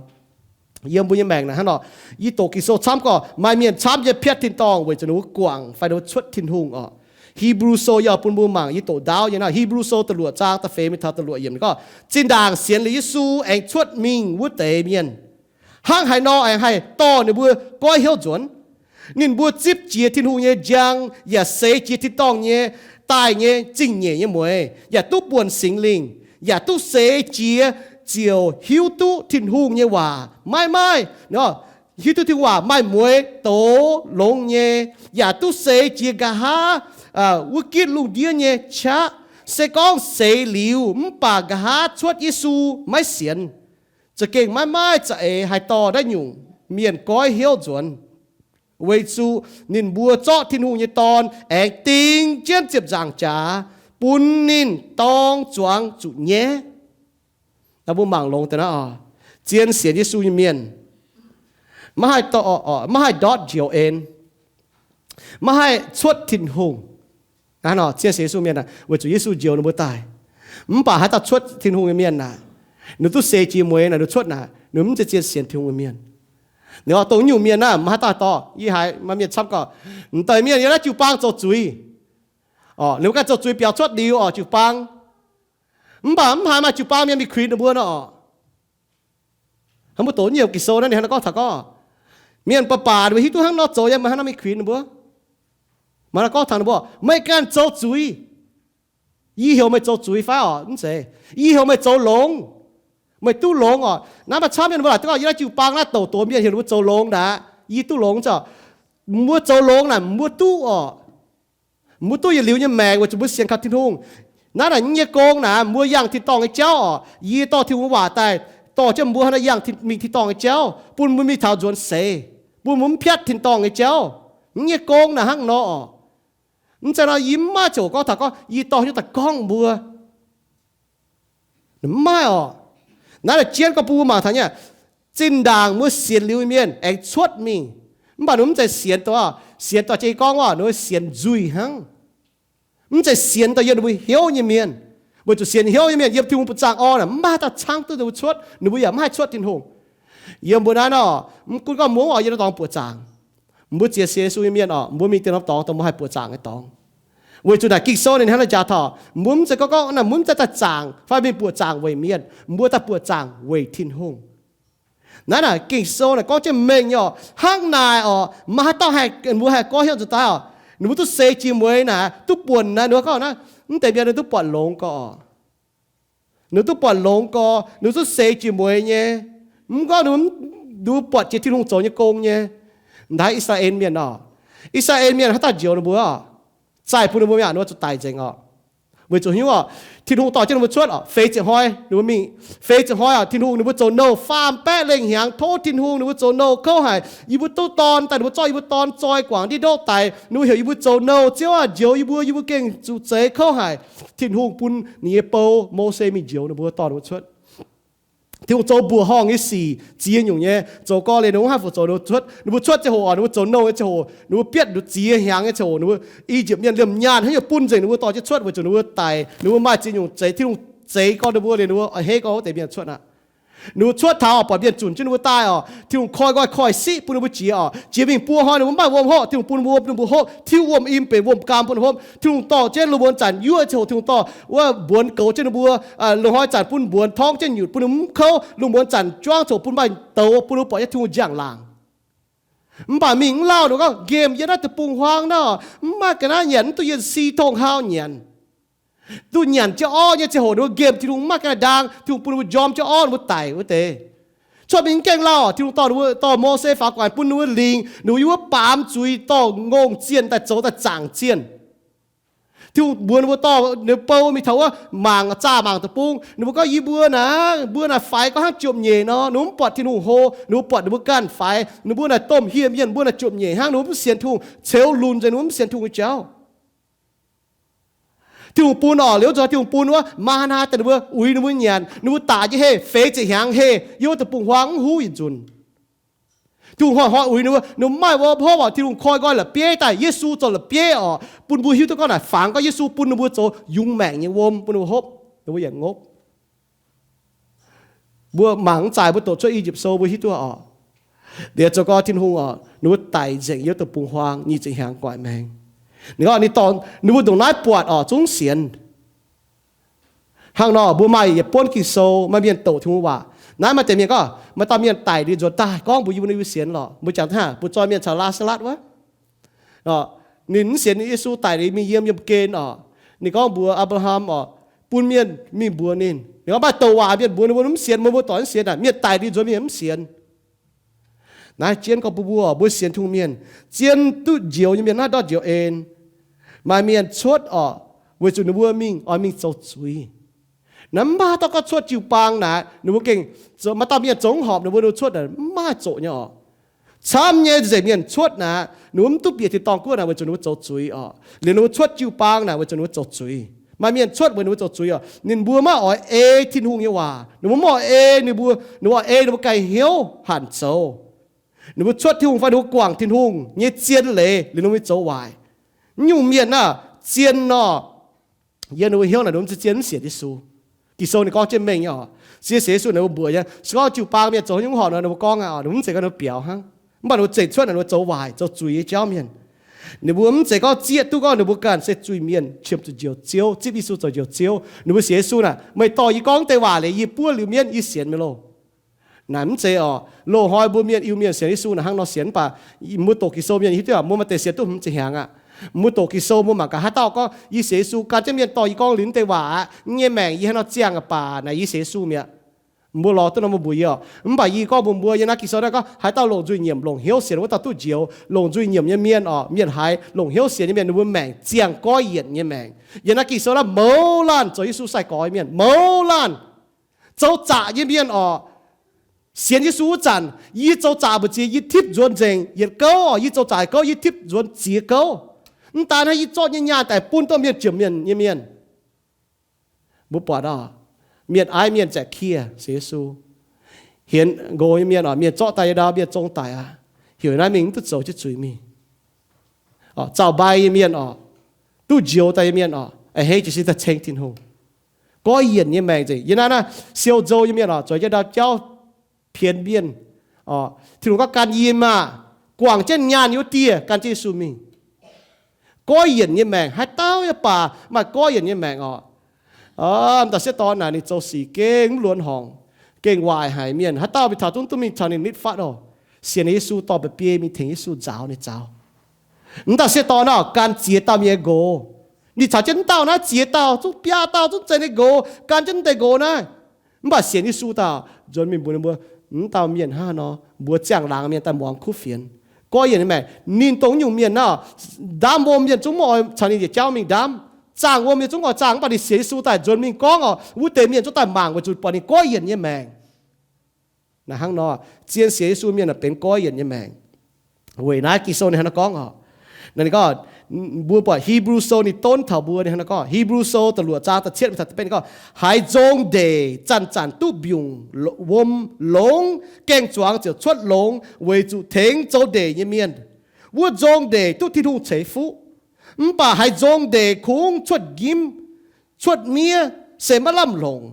yiem mbuo nyei maengc naaic hnangv nor, yie doqc Ging-Sou camv gorngv maaih mienh camv nyei piatv tin-dorngh weic zuqc ninh mbuo guangc fai ninh mbuo cuotv Tin-Hungh oc. Hipv^lu Sou yaac bun mbuo mangc, yie doqc ndaauv nyei naaiv, Hipv^lu Sou da'luoqc zaang da'feix mingh taux da'luoqc yiemc ninh gorngv, zinh ndaangc sienx liuz Yesu aengx cuotv mingh wuov deix mienh, hnangv haaix nor aengx haih dorh ninh mbuo goiv hnyouv nzuonx? Ninh mbuo zipv jiez Tin-Hungh nyei njang yaac seix jiez tin-dorngh nyei daaih nyei zingh nyeic nyei mueiz, yaac duqv buonc Singx Lingh, yaac duqv seix jiez ziouc hiuv duqv Tin-Hungh nyei waac maiv maaih, hiuv duqv Tin-Hungh waac maaih mueiz doz longx nyei, yaac duqv seix jiez nqa'haav wuov gitv lungh ndiev nyei qaqv. Se gorngv seix liuz mv baac nqa'haav cuotv Yesu maiv sienx, za'gengh maiv maaih za'eix haih dorh naaiv nyungc mienh goiv hnyouv nzuonx, weic zuqc ninh mbuo zorqv Tin-Hungh nyei Dorn aengx ding jienv ziepc nzaangc jaax bun ninh dorng zuangx zuqc nyaiv. Mbuo mangc longx deix naaiv oc, zien sienx Yesu nyei mienh maiv haih, maiv haih ndortv njoux en, maiv haih cuotv Tin-Hungh. Zien sienx Yesu mienh aah, weic zuqc Yesu njoux ninh mbuo daaih. Mv baac haaix dauh cuotv Tin-Hungh nyei mienh aah, ninh duqv seix jiex mueiz naaic, ninh cuotv naaic, ninh mv zeiz zien sienx Tin-Hungh nyei mienh. Ninh oix dongh nyungc mienh naaiv, maiv haaix dauh dorh. Yie haiz maaih mienh camv gorngv, m'deix mienh yiem naaiv jiu-baang zoux zuiz, ninh mbuo ganh zoux zuiz biaux cuotv liuz oc, jiu-baang. Mv baac mv haiz maaih jiu-baang mienh mingh kuinx ninh mbuo nor oc. Hnangv mbuo doqc nyei Ging-Sou naaiv ninh hnangv naaiv gorngv taux gorngv, mienh baac baac ninh mbuo hiuv duqv hnangv nor zoux nyei, maiv hnangv nor mingh kuinx ninh mbuo. Maaih nor gorngv taux ninh mbuo, meih ganh zoux zuiz. Yie heuc meih zoux zuiz fai oc? Mv zeiz. Yie heuc meih zoux longx. Meih duqv longx oc. Naaiv maaih camv mienh mbuo laaic duqv gorngv yiem naaiv jiu-baang naaiv douc doz mienh heuc ninh mbuo zoux longx naaic, yie duqv longx zoc. Mbuo zoux longx naaic mbuo duqv oc. Mbuo duqv yietc liuz nyei maengc weic zuqc mbuo sienx kaux Tin-Hungh. Naaiv naaic nyei gong naaic mbuo yangh tin-dorngh nyei jauv oc. Yie dorh Tin-Hungh waac daaih dorh jienv mbuo hnangv naaiv yangh mingh tin-dorngh nyei jauv, bun mbuo mingh taux nzuonx seix, bun mbuo mv piatv tin-dorngh nyei jauv. Nyei gong naaic hnangv nor oc. Mv zeiz nor yie mv maaih ziouc gorngv taux gorngv yie dorh hnyouv daaih gorngv mbuo. Mv maaih oc. Naaiv naaic jienv gorngv bun mbuo mangc taux nyei, Zinh ndaangc mbuo sienx liuz mienh aengx cuotv mingh, mv baac ninh mbuo mv zeiz sienx dongh, sienx dongh jiex gorngv waac, ninh mbuo sienx nzuih hnangv. Mv zeiz sienx dongh yiem ninh mbuo hnyouv nyei mienh. Weic zuqc sienx hnyouv nyei mienh yiem Tin-Hungh buoqc zaangc orn aeqv, mv maaih haaix dauh caangv duqv ninh mbuo cuotv, ninh mbuo yaac mv haih cuotv Tin-Hungh. Yiem mbuo naaiv nor, mv gunv gorngv mbuo oix yiem naaiv dorngx buoqc zaangc, mbuo ziex sienx Yesu nyei mienh oc, mbuo mingh deix norm dorngx dongh mbuo haih buoqc zaangc nyei dorngx. Weic zuqc naaic Ging-Sou ninh hnangv naaiv jaax taux, mbuo mv zeiz gorngv gorngv naaic mbuo mv zeiz daaih zaangc fai mingh buoqc zaangc weic mienh, mbuo daaih buoqc zaangc weic Tin-Hungh. Naaiv naaic Ging-Sou naaic gorngv jienv mengh nyei oc. Hnangv naaic oc, maaih haaix dauh haih, mbuo haih goiv hnyouv nzuonx daaih oc, ninh mbuo duqv seix jiex mueiz naaic, duqv buonc naaiv, ninh mbuo gorngv naaiv, mv deix mienh ninh duqv buatc longx gorx oc. Ninh duqv buatc longx gorx, ninh duqv seix jiex mueiz nyei. Mv gorngv ninh, ninh buatc jiex Tin-Hungh zoux nyei gong nyei. Ndaix I^saa^laa^en Mienh oc, I^saa^laa^en Mienh haaix dauh njoux ninh mbuo oc, zaih bun ninh mbuo mi'aqv, ninh mbuo zuqc daic nzengc oc. Weic zuqc hnyouv oc, Tin-Hungh dorh jienv ninh mbuo cuotv oc, feix ziepc hnoi ninh mbuo mingh, feix ziepc hnoi oc, Tin-Hungh ninh mbuo zoux nouh faam baeqv lengh hnyangx, tov Tin-Hungh ninh mbuo zoux nouh kouv haic. Yie mbuo duqv dorn daaih, ninh mbuo zorqv yie mbuo dorn zoi guangc ndiev ndoqv daic, ninh mbuo heuc yie mbuo zoux nouh, Ziouv aah, njoux yie mbuo, yie mbuo gengh zuqc zeix kouv haic. Tin-Hungh bun ninh nyei bou, Mose, mingh njoux ninh mbuo, dorh ninh mbuo cuotv. Tin-Hungh zoux mbuoqc horngh nyei sic ziex nyungc nyei, zoux gorx-youz ninh mbuo mv haih fu zoux ninh mbuo cuotv. Ninh mbuo cuotv ziangh hoc oc, ninh mbuo zoux nouh nyei ziangh hoc, ninh mbuo bietv nduqc ziex hnyangx nyei ziangh hoc, ninh mbuo, I^yipv Mienh liemh nyaanh hnangv nyei bun nzengc ninh mbuo dorh jienv cuotv, weic zuqc ninh mbuo daic, ninh mbuo maaih ziex nyungc zeix, Tin-Hungh zeix gorx ninh mbuo liuz ninh mbuo a'hneiv gorx wuov deix mienh cuotv aqv. Ninh mbuo cuotv taux oc, buatc mienh zunc jienv ninh mbuo daaih oc, Tin-Hungh koi nqoi koi siqv bun ninh mbuo jiex oc. Jiex mingh buo hnoi ninh mbuo mv maaih wuom hopv, Tin-Hungh bun wuom ninh mbuo hopv, tiuv wuom im benx wuom-gaam bun hopv. Tin-Hungh dorh jienv lungh muonz zanc yuoqv ziangh hoc, Tin-Hungh dorh wuov mbuonx goux jienv ninh mbuo, lungh hnoi zanc bun mbuonx torngv jienv nyutc bun ninh mbuo mv kouv, lungh muonz zanc juangv ziangh hoc bun maaih douz bun ninh mbuo buatc jienv Tin-Hungh njang-laangc. Mv baac mingh mv lauh, ninh gorngv nqemh yiem naaiv deic-bung-huaang naaiv, mv maaih ga'naaiv nyanc, mv duqv yiem si tong hau nyanc. Duqv nyanc jienv orv nyei ziangh hoc ninh mbuo nqemh Tin-Hungh, mv maaih ga'naaiv ndaang, Tin-Hungh bun ninh mbuo njormh jienv orv, ninh mbuo daic wuov deix. Cuotv mingh mv gaengh lauh, Tin-Hungh dorh ninh mbuo, dorh Mose faaux gu'nguaaic bun ninh mbuo lingc, ninh mbuo yiem wuov baamz zuiz dorh ngongh zienh daaih zoux daaih zaangc zienh. Tin-Hungh mbuox ninh mbuo dorh ninh bou mingh taux wuov mangc, zaah mangc deic-bung. Ninh mbuo gorngv, yie mbuo naaic, mbuo naaic faix gorngv hnangv jomc nyeic nor. Ninh mbuo mv buatc Tin-Hungh hlo, ninh mbuo buatc ninh mbuo ganh faix. Ninh mbuo naaic domh hieh mienh, mbuo naaic jomc nyeic hnangv, ninh mbuo mv sienx Tin-Hungh, ceux lunx nzengc, ninh mbuo mv sienx Tin-Hungh nyei jauv. Tin-Hungh bun oc, liuz nzoih Tin-Hungh bun wuov maa^naa daaih ninh mbuo uix ninh mbuo nyanc, ninh mbuo daaih nyei heh feix ziepc hnyangx heh yiem wuov deic-bung-huaang mv huv yietc nzunc. Tin-Hungh hnoi-hnoi uix ninh mbuo, ninh mbuo mv maaih wuom hopv oc. Tin-Hungh koi nqoi la'bieiv daaih, Yesu zoux la'bieiv oc, bun mbuo hiuv duqv gorngv naaic fangx gorngv Yesu bun ninh mbuo zoux yungz maengc nyei wuom bun ninh mbuo hopv, ninh mbuo yaac ngopv. Mbuo mangc mv zaaic, mbuo doqc cuotv I^yipv Sou mbuo hiuv duqv oc. Liuz zoux gorx Tin-Hungh oc, ninh mbuo daic nzengc yiem wuov deic-bung-huaang nyic ziepc hnyangx gu'nguaaic maengx. Ninh gorngv ninh dorh, ninh mbuo ndongc naaiv buatc oc, zungv sienx. Hnangv nor mbuo maaih yietc buonv Ging-Sou, maaih mienh doqc Tin-Hungh waac. Naaiv maaih deix mienh gorngv, maaih dauh mienh daic liuz nzuonx daaih gorngv mbuox yie mbuo, ninh mbuo sienx lorqc. Mbuo jangx hnangv, mbuo zoih mienh caux Laa^saa^latv wuov. Ninh mv sienx Yesu daic liuz mingh yiem, yiem gen oc. Ninh gorngv mbuox Apc^laa^ham oc, bun mienh mingh mbuox ninh. Ninh gorngv maaih douc waac mienh mbuox ninh mbuo mv sienx, mbuo, mbuo doic mv sienx aqv. Mienh daic liuz nzuonx mingh mv sienx. Naaiv jienv gorngv mbuo, mbuo, mbuo sienx Tin-Hungh mienh, zien duqv njoux nyei mienh naaiv ndortv njoux en. Maaih mienh cuotv oc, weic zuqc ninh mbuo mingh oix mingh zoux zuiz. Naaiv mv maaih dauh gorngv cuotv jiu-baang naaic, ninh mbuo gengh, maaih dauh mienh zoux mv horpc ninh mbuo, ninh mbuo cuotv naaic mv maaih zoqc nyei oc. Camv nyei nzengc mienh cuotv naaic, ninh mbuo mv duqv bieqc tin-dorngh guoqv naaic weic zuqc ninh mbuo zoux zuiz oc. Liuz ninh mbuo cuotv jiu-baang naaic weic zuqc ninh mbuo zoux zuiz. Maaih mienh cuotv weic ninh mbuo zoux zuiz oc. Ninh mbuo maiv oix ei Tin-Hungh nyei waac. Ninh mbuo mv oix ei ninh mbuo, ninh mbuo oix ei ninh mbuo ganh hnyouv hanc zoux. Ninh mbuo cuotv Tin-Hungh fai ninh mbuo guangc Tin-Hungh nyei zien leiz liuz ninh mbuo zoux waaic. Nyungc mienh naaic zien nor, yiem ninh mbuo hnyouv naaic ninh mbuo zien mv sienx Yesu. Ging-Sou ninh gorngv jienv mengh nyei oc. Se sienx Yesu naaic mbuo mbuoqc nyei. Se gorngv jiu-baang mienh zoux hnyouv horpc nor, ninh mbuo gorngv aqv, ninh mbuo mv zeiz gorngv ninh mbuo biaux hnangv. Mv baac ninh mbuo zeiz cuotv naaic ninh mbuo zoux waaic, zoux zuiz nyei jauv mienh. Ninh mbuo mv zeiz gorngv zieqv duqv gorngv ninh mbuo ganh se zuiz mienh qiemx zuqc njoux Ziouv, zipv Yesu zoux njoux Ziouv. Ninh mbuo sienx Yesu naaic, meih dorh yie gorngv deix waac leiz yie buov liuz mienv, yie sienx meih loh. Naaic mv zeiz oc. Loz-hnoi mbuo mienh Iu-Mienh sienx Yesu naaic hnangv nor sienx, mv baac mbuo doqc Ging-Sou mienh hiuv duqv, mbuo maaih deix sienx duqv hmz ziepc hnyangx aqv. Mbuo doqc Ging-Sou mbuo mangc gaax haaix dauh gorngv, yie sienx Yesu gan jienv mienh dorh yie gorngv, liuz deix waac aqv, yie nyei maengc yie haaix nor ziangh aqv baac naaic yie sienx Yesu mi'aqv. Mbuo lorz duqv nor mbuo mbuox yie oc. Mv baac yie gorngv mbuox mbuo, yiem naaiv Ging-Sou naaiv gorngv haaix dauh longc nzuih nyiemc longc hnyouv sienx wuov dauh duqv njoux. Longc nzuih nyiemc nyei mienh oc, mienh haiz longc hnyouv sienx nyei mienh ninh mbuo maengc ziangh goiv yienc nyei maengc. Yiem naaiv Ging-Sou naaiv mouz laanh zoux Yesu sai-gorx mienh, mouz laanh zoux zaqc nyei mienh oc. Sienx Yesu wuov zanc, yie zoux zaqc mbu'ziex yie tipv nzuonx nzengc yietc gouv oc. Yie zoux zaqc gouv yie tipv nzuonx ziex gouv. Mv daan hnangv, yie zorqv nyei nyaanh daaih bun domh mienh jomc mienh nyei mienh. Mbuo buatc oc, mienh aiv mienh zaeqc kieh sienx Yesu. Hienx nqox nyei mienh oc, mienh zorqv daaih nyei ndau mienh zong daic aqv. Heuc naaiv mingh mv duqv zoux jienv zuiz mingh. Zaux-mbai nyei mienh oc, duqv njoux daaih nyei mienh oc, a'hneiv jiez sin daaih ceng Tin-Hungh. Goiv yienc nyei maengc nzengc. Yie naaiv naaiv siou nzou nyei mienh oc, zueiz jienv ndau jauv pienx mienh. Tin-Hungh gorngv gan yie maah! Guangc jienv nyaanh nyei wuov dieh gan jienv Yesu mingh. Goiv yienc nyei maengc, haaix dauh yaac baac maaih goiv yienc nyei maengc oc. M'daaih sieqv dorn naaic ninh zoux sic gengh mv luonx horngc, gengh waaic haic mienh. Haaix dauh mingh taux zungv duqv mingh caux ninh nitv fatv oc. Sienx Yesu dorh mba'biei mingh tengx Yesu nzaaux ninh zaux. M'daaih sieqv dorn naaiv gan ziex dauh mienh nyei nqox. Ninh caux jienv m'dauh naaiv ziex dauh zungv biaa dauh zungv zeiz ninh nqox, gan jienv m'deix nqox naaiv. Mv baac sienx Yesu daaih nzuonx mingh mbuox ninh mbuo, m'dauh mienh hnangv haaix nor, mbuox ziangh laangz mienh daaih muangx kuv fienx. Goiv yienc nyei maengc, ninh dongh nyungc mienh naaiv, ndaamv wuom mienh zungv mv oix caux ninh yietc jauv mingh ndaamv, zaangh wuom mienh zungv oix zaangh, mv baac ninh sienx Yesu daaih nzuonx mingh gorngv oc, wuov deix mienh zungv daaih mangc weic zuqc buatc ninh goiv yienc nyei maengc. Naaiv hnangv nor, zien sienx Yesu mienh aah, benx goiv yienc nyei maengc. Weic naaiv Ging-Sou ninh hnangv nor gorngv oc. Ninh gorngv, mbuo buatc Hipv^lu Sou ninh donv taux mbuo, ninh hnangv nor gorngv, Hipv^lu Sou da'luoqc zaang da'cietv mingh taux da'betv ninh gorngv, haiz nzong ndeic zanc-zanc duqv mbiungc wuom longx, gaeng-zuangx ziouc cuotv longx weic zuqc tengx zoux ndeic nyei mienh. Wuov nzong ndeic duqv Tin-Hungh ceix fuqv. Mv baac haiz nzong ndeic kungx cuotv njimv, cuotv miev, se maiv lamh longc.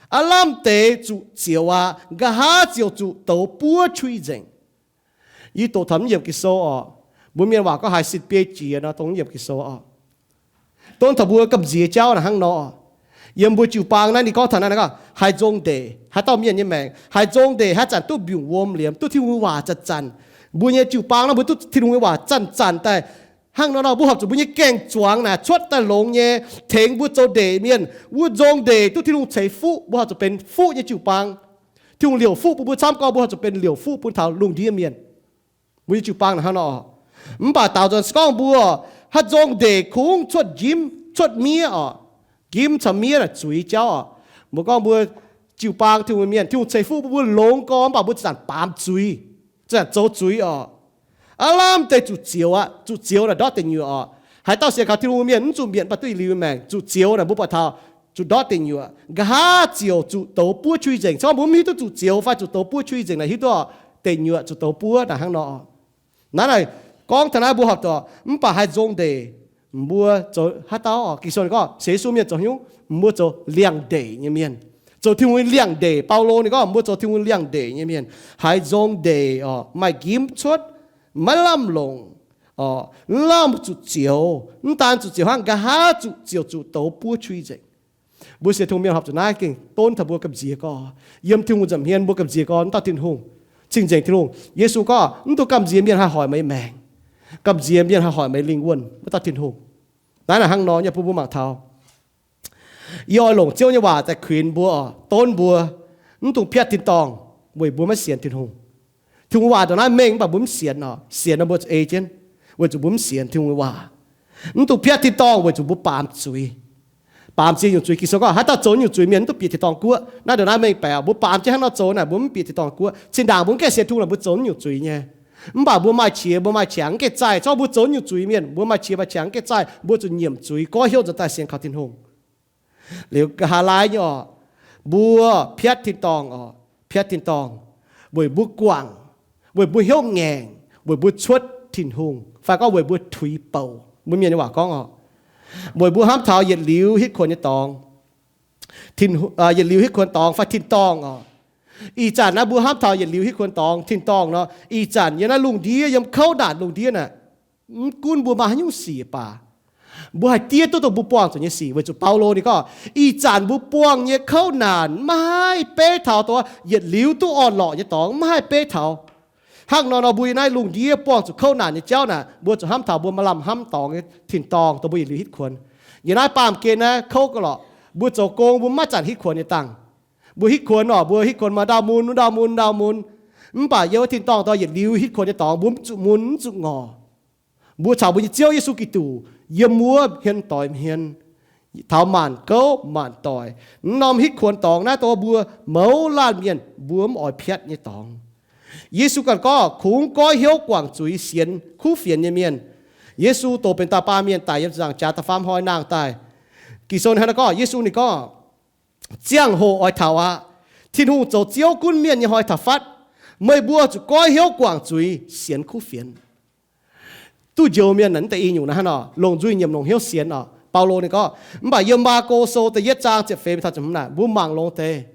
Aav lamh deix zuqc zioux aqv. Nqa'haav ziouc zuqc douz buov qui nzengc. Yie doqc taux mv yiemc Ging-Sou oc. Mbuo mienh waac gorngv haiz sin biei jiex nor, dongh mv yiemc Ging-Sou oc. Donv taux mbuo gamh nziex jauv naaic hnangv nor. Yiem mbuo jiu-baang naaiv ninh gorngv taux naaiv, gorngv haiz nzong ndeic, haaix dauh mienh nyei maengc, haiz nzong ndeic haaix zanc duqv mbiungc wuom liemh, duqv Tin-Hungh nyei waac zanc-zanc. Mbuo nyei jiu-baang naaiv mbuo duqv Tin-Hungh nyei waac zanc-zanc daaih. Hnangv nor nor, mbuo horpc zuqc mbuo nyei gaeng-zuangx naaic cuotv daaih longx nyei, tengx mbuo zoux ndeic mienh. Wuov nzong ndeic duqv Tin-Hungh ceix fuqv, mbuo horpc zuqc benx fuqv nyei jiu-baang. Tin-Hungh liouc fuqv bun mbuo camv gorngv mbuo horpc zuqc benx liouc fuqv bun taux lungh ndiev mienh. Mbuo nyei jiu-baang naaic hnangv nor oc. Mv baac daaux nzuonx gorngv mbuo, haaix nzong ndeic kungx cuotv njimv, cuotv miev oc. Njimv caux miev naaic zuiz jauv oc. Mbuo gorngv mbuo jiu-baang Tin-Hungh mienh, Tin-Hungh ceix fuqv bun mbuo longx gorx, mv baac mbuo zanc-zanc baamz zuiz, zanc-zanc zoux zuiz oc. Aav lamh deix zuqc zioux aqv. Zuqc zioux naaic ndortv deic nyuoqc oc. Haaix dauh sienx kaux Tin-Hungh mienh mv zuqc mietc mv baac duqv yietc liuz maengc. Zuqc zioux naaic mbuo buatc taux zuqc ndortv deic nyuoqc. Nqa'haav ziouc zuqc douz buov qui nzengc. Se gorngv mbuo mv hiuv duqv zuqc zioux fai zuqc douz buov qui nzengc naaic hiuv duqv deic nyuoqc zuqc douz buov naaic hnangv nor. Naaiv naaic gorngv taux naaiv mbuo horpc zuqc, mv baac haaix nzong ndeic, mbuo zoux haaix dauh oc. Ging-Sou ninh gorngv sienx Yesu mienh zoux haaix nyungc? Mbuo zoux liangx-ndeic nyei mienh. Zoux Tin-Hungh nyei liangx-ndeic. Baulo ninh gorngv mbuo zoux Tin-Hungh liangx-ndeic nyei mienh. Haiz nzong ndeic oc, maaih njimv cuotv, maiv lamh longc oc, mv lamh zuqc zioux. Mv daan zuqc zioux hnangv, nqa'haav zuqc ziouc zuqc douz buov qui nzengc. Mbuo sienx Tin-Hungh mienh horpc zuqc naaiv gengh donv taux mbuo gamh nziex gorx. Yiem Tin-Hungh nza'hmien mbuo gamh nziex gorx, mv dauh Tin-Hungh, cing-nzengc Tin-Hungh. Yesu gorngv, mv dungx gamh nziex mienh haih hoic meih maengc. Gamh nziex mienh haih hoic meih lingh wuonh, mv dauh Tin-Hungh. Naaiv naaic hnangv nor, yie bun mbuo mangc taux yie oix longc Ziouv nyei waac daaih kuinx mbuo oc, donv mbuo, mv dungx piatv tin-dorngh weic mbuo maiv sienx Tin-Hungh. Tin-Hungh waac ndongc naaiv mengh mv baac mbuo mv sienx oc. Sienx nor mbuo zuqc ei jienv, weic zuqc mbuo mv sienx Tin-Hungh nyei waac. Mv dungx piatv tin-dorngh weic zuqc mbuo baamz zuiz. Baamz ziex nyungc zuiz. Ging-Sou gorngv, haaix dauh zoux nyungc zuiz mienh mv duqv bieqc tin-dorngh guoqv. Naaiv ndongc naaiv mengh baeqc, mbuo baamz jienv hnangv nor zoux naaic, mbuo mv bieqc tin-dorngh guoqv. Zinh ndaangc mbuo mv gaengh sienx Tin-Hungh naaic, mbuo zoux nyungc zuiz nyei. Mv baac mbuo maaih qiex, mbuo maaih qangx, mv gaengh zaih. Zorqv mbuo zoux nyungc zuiz mienh, mbuo maaih qiex maaih qangx, mv gaengh zaih, mbuo zuqc nyiemc zuiz, goiv hnyouv nzuonx daaih sienx kaux Tin-Hungh. Liuz nqa'haav laai nyei oc, mbuo piatv tin-dorngh oc, piatv tin-dorngh weic mbuo guangc, weic mbuo hnyouv ngaengc, weic mbuo cuotv Tin-Hungh, fai gorngv weic mbuo tuix bouc. Mbuo mienh nyei waac gorngv oc, weic mbuo hnamv taux yietc liuz hitv kuonx nyei dorngx, yietc liuz hitv kuonx dorngx fai tin-dorngh oc. Ih zanc naaiv mbuo hnamv taux yietc liuz hitv kuonx dorngx, tin-dorngh nor, ih zanc yiem naaiv lungh ndiev, yiem kouv naanc lungh ndiev naaic, mv gunv mbuo maaih haaix nyungc sic baac, mbuo haih diev duqv dongh mbuo buangh zuqc nyei sic, weic zuqc Baulo ninh gorngv, ih zanc mbuo buangh nyei kouv naanc maiv haih beiv taux dongh yietc liuz duqv orn-lorqc nyei dorngx, maiv haih beiv taux. Hnangv nor nor, mbuo yiem naaiv lungh ndiev buangh zuqc kouv naanc nyei jauv naaic, mbuo zuqc hnamv taux mbuo maaih lamh hnamv dorngx nyei tin-dorngh dongh mbuo yietc liuz hitv kuonx. Yiem naaiv baamh gen naaiv kouv gauh lorqc, mbuo zoux gong mbuo maiv zanc hitv kuonx nyei dangh. Mbuo hitv kuonx oc, mbuo hitv kuonx maaih ndau mun, ndau mun, ndau mun. Mv baac yiem wuov tin-dorngh dongh yietc liuz hitv kuonx nyei dorngx mbuo mv zuqc mun, mv zuqc ngorc. Mbuo caux mbuo nyei Ziouv Yesu Giduc yiem wuov hmien doix hmien, taux maanc gouv maanc doic. Mv norm hitv kuonx dorngx naaiv dongh mbuo mouz laanh mienh mbuo mv oix piatv nyei dorngx. Yesu ganh gorngv, kungx goiv hnyouv guangc zuiz sienx kuv fienx nyei mienh. Yesu doqc benx dauh baamh mienh daic yiem ziepc nzaangc jaax da'faam hnoi nangh daaih. Ging-Sou ninh hnangv naaiv gorngv, Yesu ninh gorngv, ziangh hoc oix taux aqv. Tin-Hungh zoux Ziouv gunv mienh nyei hnoi taux fatv, meih mbuo zuqc goiv hnyouv guangc zuiz, sienx kuv fienx. Duqv njoux mienh naaic, mv deix i nyungc naaiv hnangv nor, longc nzuih nyiemc, longc hnyouv sienx oc. Baulo ninh gorngv, mv baac yiem Maako Sou da'yietv zaang ziepc feix taux ziepc hmz naaic, mbuo mangc longx deix.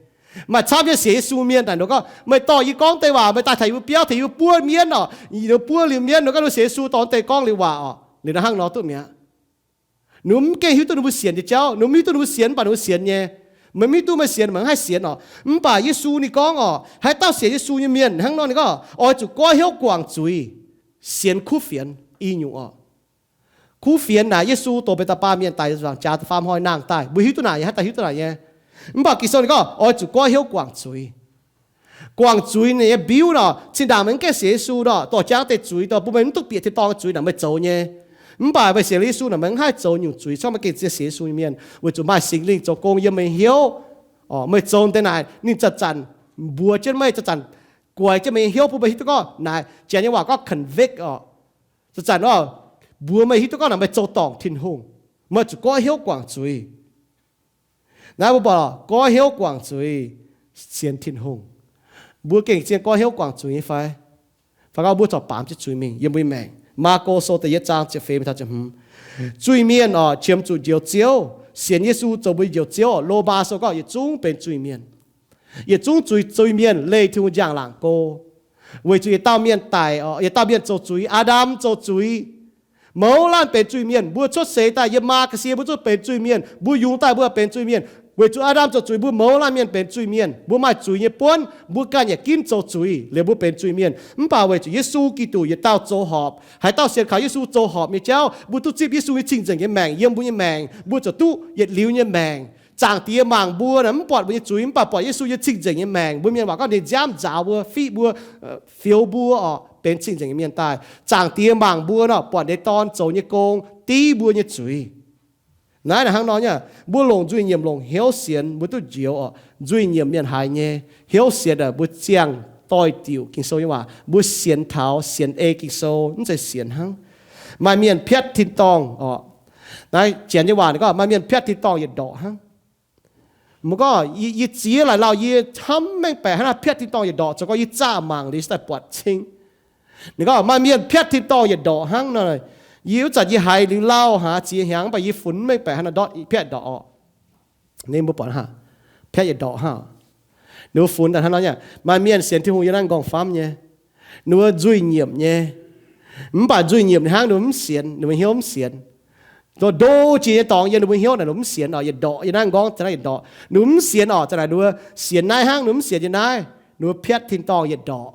Maaih camv nyei sienx Yesu mienh naaic, ninh gorngv, meih dorh yie gorngv deix waac, meih daaih taux yie mbuo biauv, taux yie mbuo buov mienv oc, yie mbuo buov liuz mienv, ninh gorngv ninh sienx Yesu, dorh deix gorngv liuz waac oc, liuz naaiv hnangv nor duqv mi'aqv. Ninh mbuo mv gengh hiuv duqv ninh mbuo sienx nyei jauv. Ninh mbuo mv hiuv duqv ninh mbuo sienx, mv baac ninh mbuo sienx nyei. Meih mv hiuv duqv meih sienx, meih mv haih sienx oc. Mv baac Yesu ninh gorngv oc, haaix dauh sienx Yesu nyei mienh hnangv nor, ninh gorngv oix zuqc goiv hnyouv guangc zuiz, sienx kuv fienx i nyungc oc. Kuv fienx naaic, Yesu dongh benx da'baamh mienh daic, nzaangc jaax da'faam hnoi nangh daaih. Mbuo hiuv duqv naaic nyei, haaix dauh hiuv duqv naaic nyei? Mv baac Ging-Sou ninh gorngv oix zuqc goiv hnyouv guangc zuiz. Guangc zuiz naaic nyei biuv nor, zinh ndaangc meih mv gaengh sienx Yesu nor, dorh jangx deix zuiz, dorh bun meih mv duqv bieqc tin-dorngh nyei zuiz naaic meih zoux nyei. Mv baac meih sienx Yesu naaic meih mv haih zoux nyungc zuiz, se gorngv meih gengh ziex sienx Yesu nyei mienh, weic zuqc maaih Singx Lingh zoux gong yiem meih hnyouv. Meih zoux deix naaic ninh zanc-zanc mbuox jienv meih, zanc-zanc guaix jienv meih nyei hnyouv bun meih hiuv duqv gorngv naaic, Janx nyei waac gorngv convict oc. Zanc-zanc oc, mbuox meih hiuv duqv gorngv naaic meih zoux dorngc Tin-Hungh. Meih zuqc goiv hnyouv guangc zuiz. Naaiv mbuo buatc goiv hnyouv guangc zuiz, sienx Tin-Hungh. Mbuo gengh zien goiv hnyouv guangc zuiz nyei fai? Fai gorngv mbuo corc baamz jienv zuiz mingh yiem mbuo nyei maengc? Maako Sou da'yietv zaang ziepc feix taux ziepc hmz. Zuiz-mienh oc, qiemx zuqc Njoux Ziouv. Sienx Yesu zoux mbuo nyei Njoux Ziouv oc. Lomaa Sou gorngv yietc zungv benx zuiz-mienh. Yietc zungv zuiz, zuiz-mienh leih Tin-Hungh njang-laangc go. Weic zuqc yietc dauh mienh daic oc, yietc dauh mienh zoux zuiz, Aa^ndam zoux zuiz. Mouz laanh benx zuiz-mienh. Mbuo cuotv seix daaih yiem maa ga'sie mbuo zungv benx zuiz-mienh. Mbuo yungz daaih mbuo benx zuiz-mienh. Weic zuqc Aa^ndam zoux zuiz, mbuo mouz laanh mienh benx zuiz-mienh. Mbuo maaih zuiz nyei buonv, mbuo ganh yaac ginv zoux zuiz liuz mbuo benx zuiz-mienh. Mv baac weic zuqc Yesu Giduc yietc dauh zoux horpc. Haaix dauh sienx kaux Yesu zoux horpc nyei jauv, mbuo duqv zipv Yesu nyei cing-nzengc nyei maengc yiem mbuo nyei maengc, mbuo ziouc duqv yietc liuz nyei maengc. Zaangc Diex mangc mbuo naaic mv buatc mbuo nyei zuiz, mv baac buatc Yesu nyei cing-nzengc nyei maengc. Mbuo mienh waac gorngv ninh nziaamv nzaaux mbuo, fiqv mbuo, fioux mbuo oc, benx cing-nzengc nyei mienh daaih. Zaangc Diex mangc mbuo nor, buatc ninh dorn zoux nyei gong div mbuo nyei zuiz. Naaiv naaic hnangv nor nyei, mbuo longc nzuih nyiemc longc hnyouv sienx, mbuo duqv njoux oc. Nzuih nyiemc mienh haiz nyei, hnyouv sienx aeqv, mbuo ziangh doix-diuc Ging-Sou nyei waac, mbuo sienx taux, sienx ei Ging-Sou, mv zeiz sienx hnangv. Maaih mienh piatv tin-dorngh oc. Naaiv Janx nyei waac ninh gorngv maaih mienh piatv tin-dorngh yietc ndorqc hnangv. Mbuo gorngv, yie ziex laaic lauh yie hnamv mengh baeqc hnangv naaiv piatv tin-dorngh yietc ndorqc, zoux gorngv yie zaqv mangc liuz cingx daaih buatc cing. Ninh gorngv maaih mienh piatv tin-dorngh yietc ndorqc hnangv nor, yie wuov zanc yie haiz liuz lauh haic ziex hnyangx, mv baac yie funx mengh baeqc hnangv naaiv ndortv piatv ndorqc oc. Ninh mbuo buatc hnangv, piatv yietc ndorqc hnangv. Ninh mbuo funx daaih hnangv nor nyei, maaih mienh sienx Tin-Hungh yiem naaiv m'nqorngv-famv nyei, ninh mbuo nzuih nyiemc nyei, mv baac nzuih nyiemc ninh hnangv ninh mbuo mv sienx, ninh mbuo hnyouv mv sienx. Ndo ndo jiex nyei dorngx yiem ninh mbuo hnyouv naaic ninh mbuo mv sienx oc, yietc ndorqc yiem naaiv m'nqorngv, zanc naaiv yietc ndorqc ninh mbuo mv sienx oc, zanc naaic ninh mbuo sienx naaiv hnangv, ninh mbuo mv sienx yiem naaiv, ninh mbuo piatv tin-dorngh yietc ndorqc.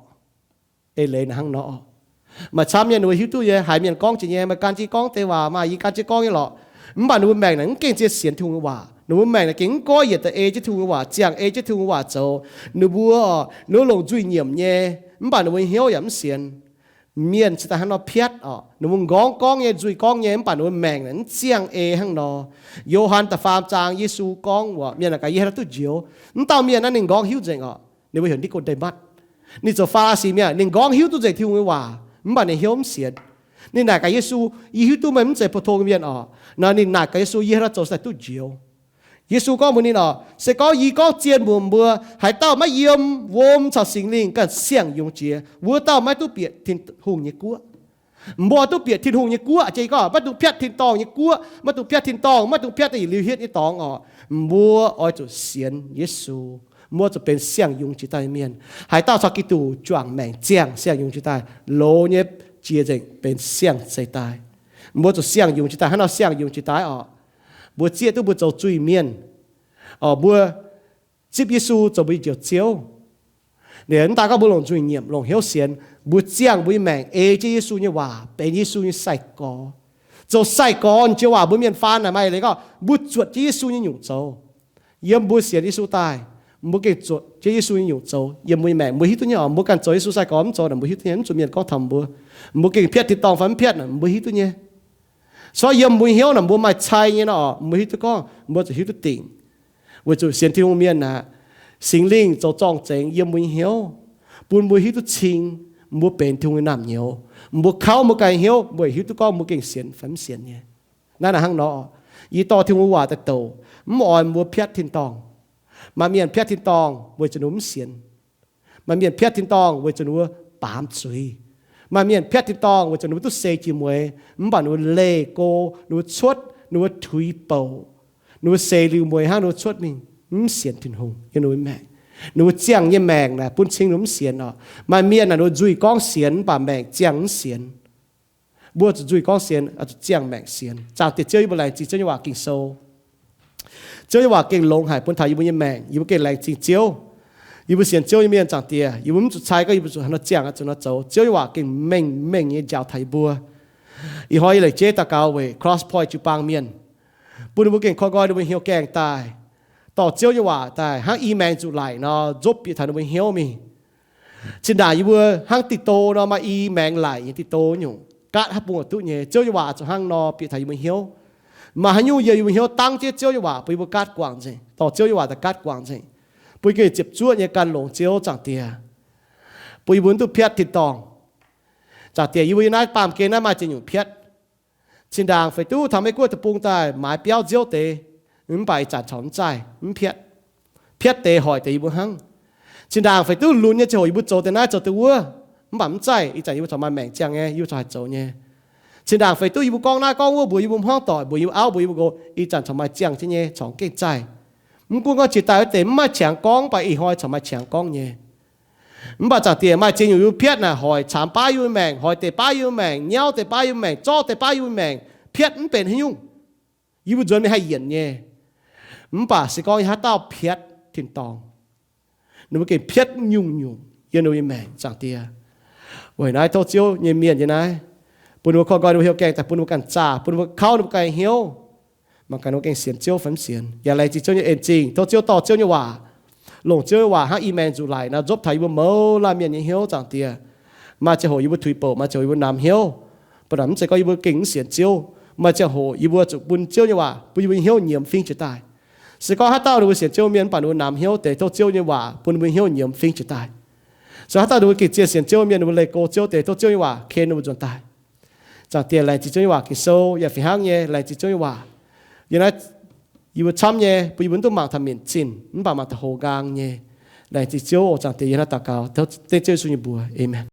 Eix leiz naaic hnangv nor, maaih camv nyei ninh mbuo hiuv duqv nyei, haiz mienh gorngv jiex nyei, meih gan jienv gorngv deix waac maah, yie gan jienv gorngv nyei lorqc. Mv baac ninh mbuo maengc naaic mv gengh zien sienx Tin-Hungh nyei waac. Ninh mbuo maengc naaic gengh mv goiv yienc daaih ei jienv Tin-Hungh nyei waac, ziangh ei jienv Tin-Hungh nyei waac zoux. Ninh mbuo, ninh mbuo longc nzuih nyiemc nyei, mv baac ninh mbuo hnyouv yaac mv sienx. Mienh cingx daaih hnangv nor piatv oc. Ninh mbuo m'nqorngv gorngv nyei, nzuih gorngv nyei, mv baac ninh mbuo maengc naaic mv ziangh ei hnangv nor. Yo^han da'faam zaang Yesu gorngv, mbuox mienh naaic gaax, yie haaix dauh duqv njoux? Mv dauh mienh naaiv ninh m'nqorngv hiuv nzengc oc. Ninh mbuo heuc Ni^ko^nde^matv. Ninh zoux Faa^li^si mienh, ninh m'nqorngv hiuv duqv nzengc Tin-Hungh nyei waac, mv baac ninh hnyouv mv sienx. Ninh naaic gaax Yesu, yie hiuv duqv meih mv zeiz pou-tong mienh oc. Nor ninh naaic gaax Yesu, yie haaix nor zoux cingx daaih duqv njoux? Yesu gorngv mbuox ninh oc, se gorngv yie gorngv zien mbuox mbuo, haaix dauh maiv yiem wuom caux Singx Lingh ganh siang-yungz jiex, wuov dauh maiv duqv bieqc Tin-Hungh nyei guoqv. Mbuo duqv bieqc Tin-Hungh nyei guoqv, jiex gorngv maiv dungx piatv tin-dorngh nyei guoqv, maiv dungx piatv tin-dorngh, maiv dungx piatv yietc liuz hietv nyei dorngx oc. Mbuo oix zuqc sienx Yesu. Mbuo zuqc benx siang-yungz jiex daaih nyei mienh. Haaix dauh caux Giduc juangc maengc ziangh siang-yungz jiex daaih, loz nyei jiex nzengc benx siang-zeih daaih. Mbuo zuqc siang-yungz jiex daaih, hnangv nor siang-yungz jiex daaih oc. Mbuo zieqv duqv mbuo zoux zuiz-mienh. Mbuo zipv Yesu zoux mbuo nyei Njoux Ziouv. Ninh mv daan gorngv mbuo longc nzuih nyiemc, longc hnyouv sienx, mbuo ziangh mbuo nyei maengc ei jienv Yesu nyei waac, benx Yesu nyei sai-gorx. Zoux sai-gorx jiex waac mbuo mienh faan naaic maaih leiz gorngv mbuo zuotc jienv Yesu nyei nyungc zoux. Yiem mbuo sienx Yesu daaih, mbuo gengh zuotc jienv Yesu nyei nyungc zoux yiem mbuo nyei maengc. Mbuo hiuv duqv nyei oc, mbuo ganh zoux Yesu sai-gorx mv zoux naaic mbuo hiuv duqv nyei, mv zuqc mienh gorngv taux mbuo. Mbuo gengh piatv tin-dorngh fai mv piatv naaic mbuo hiuv duqv nyei. Se gorngv yiem mbuo nyei hnyouv naaic mbuo maaih cai nyei nor, mbuo hiuv duqv gorngv, mbuo zuqc hiuv duqv dingc. Weic zuqc sienx Tin-Hungh mienh aeqv, Singx Lingh zoux zorng-zengx yiem mbuo nyei hnyouv, bun mbuo hiuv duqv cing mbuo benx Tin-Hungh nyei naamh nyouz. Mbuo kauv mbuo ganh hnyouv, mbuo hiuv duqv gorngv mbuo gengh sienx fai mv sienx nyei. Naaiv naaic hnangv nor, yie dorh Tin-Hungh waac daaih douc, mv oix mbuo piatv tin-dorngh. Maaih mienh piatv tin-dorngh weic zuqc ninh mbuo mv sienx. Maaih mienh piatv tin-dorngh weic zuqc ninh mbuo baamz zuiz. Maaih mienh piatv tin-dorngh weic zuqc ninh mbuo duqv seix jiex mueiz, mv baac ninh mbuo leih go, ninh mbuo cuotv, ninh mbuo tuix bouc, ninh mbuo seix liuz mueiz hnangv ninh mbuo cuotv mingh, mv sienx Tin-Hungh yiem ninh mbuo maengc. Ninh mbuo ziangh nyei maengc naaic bun cing ninh mbuo mv sienx orqc. Maaih mienh naaic ninh mbuo nzuih gorngv sienx mv baac maengc ziangh mv sienx. Mbuo zuqc nzuih gorngv sienx, zuqc ziangh maengc sienx. Zaangc Diex Ziouv, yie mbuo laengz zingh Ziouv nyei waac ging-sou. Ziouv nyei waac gengh longx haic bun taux yie mbuo nyei maengc. Yie mbuo gengh laengz zingh Ziouv. Yie mbuo sienx Ziouv nyei mienh, Zaangc Diex, yie mbuo mv zuqc cai gorngv yie mbuo zuqc hnangv nor ziangh, zuqc nor zoux. Ziouv nyei waac gengh mengh mengh nyei njaaux taux yie mbuo. Ih hnoi yie laengz jeiv daux gaux weic Cross Point jiu-baang mienh, bun ninh mbuo gengh koi nqoi ninh mbuo hnyouv gaengh daaih, dorh Ziouv nyei waac daaih hnangv i maengx nzuqc laic nor nzopv bieqc taux ninh mbuo hnyouv mingh. Zinh ndaangc yie mbuo hnangv diqc do nor maaih i maengx laic nyei diqc do nyungc, gaatv haaix bung oix duqv nyei. Ziouv nyei waac zuqc hnangv nor bieqc taux yie mbuo hnyouv. Maaih haaix nyungc yie mbuo hnyouv dangv jienv Ziouv nyei waac bun yie mbuo gaatv guangc nzengc, dorh Ziouv nyei waac daaih gaatv guangc nzengc, bun yie gengh ziepc zuoqv nyei gan longx Ziouv, Zaangc Diex, bun yie mbuo mv duqv piatv tin-dorngh. Zaangc Diex, yie mbuo yiem naaiv baamh gen naaiv maaih ziex nyungc piatv. Zinh ndaangc feix duqv taux Meiv Guoqv deic-bung daaih maaiz biauv nziouv deix, mv baac ih zanc corc mv zaih, mv piatv. Piatv deix hoic deix yie mbuo hnangv. Zinh ndaangc feix duqv lunx nyei ziangh hoc yie mbuo zoux deix naaiv zoux deix wuov, mv baac mv zaih, ih zanc yie mbuo corc maaih maengc ziangh nyei, yie mbuo corc haih zoux nyei. Zinh ndaangc feix duqv yie mbuo gorngv naaiv gorngv wuov mbuox yie mbuo hmuangv doic, mbuox yie mbuo auv, mbuox yie mbuo nqox, ih zanc corc maaih ziangh jienv nyei, corc mv gaengh zaih. Mv gunv gorngv jiex daaih wuov deix mv maaih qangx gorngv, mv baac ih hnoi corc maaih qangx gorngv nyei. Mv baac Zaangc Diex, maaih ziex nyungc yie mbuo piatv naaic hoic caamx baav yie mbuo maengc, hoic deix baav yie mbuo maengc, nyauv deix baav yie mbuo maengc, zorqv deix baav yie mbuo maengc, piatv mv benx haaix nyungc. Yie mbuo nzuonx mingh haih yienc nyei. Mv baac se gorngv yie haaix dauh piatv tin-dorngh, ninh mbuo gengh piatv nyungc-nyungc yiem ninh mbuo nyei maengc, Zaangc Diex. Weic naaiv tov Ziouv nyei mienh nyei naaiv, bun ninh mbuo koi nqoi ninh mbuo hnyouv gaengh daaih, bun ninh mbuo ganh zaah, bun ninh mbuo kauv ninh mbuo ganh hnyouv, mangc gaax ninh mbuo gengh sienx Ziouv fai mv sienx. Yaac laengz zingh Ziouv nyei en zingh, tov Ziouv dorh Ziouv nyei waac, longc Ziouv nyei waac hnangv i maengx nzuqc laic nor nzopv taux yie mbuo mouz laanh mienh nyei hnyouv, Zaangc Diex. Maaih ziangh hoc yie mbuo tuix bouc, maaih ziangh hoc yie mbuo namx hnyouv, ba'nanc mv zeiz gorngv yie mbuo gengh mv sienx Ziouv. Maaih ziangh hoc yie mbuo zuqc bun Ziouv nyei waac bun yie mbuo nyei hnyouv nyiemz fingx jiez daaih. Se gorngv haaix dauh ninh mbuo sienx Ziouv mienh mv baac ninh mbuo namx hnyouv deix, tov Ziouv nyei waac bun ninh mbuo hnyouv nyiemz fingx jiez daaih. Se haaix dauh ninh mbuo gengh zien sienx Ziouv mienh, ninh mbuo leih go Ziouv deix, tov Ziouv nyei waac ken ninh mbuo nzuonx daaih. Zaangc Diex, laengz zingh Ziouv nyei waac Ging-Sou yaac fih hnangv nyei laengz zingh Ziouv nyei waac. Yie naaiv, yie mbuo camv nyei bun yie mbuo mv dungx mangc taux minc zinh, mv baac mangc taux houx nqaang nyei. Laengz zingh Ziouv oc. Zaangc Diex, yie naaiv daux gaux dengv Ziouv Yesu nyei mbuox, aamen.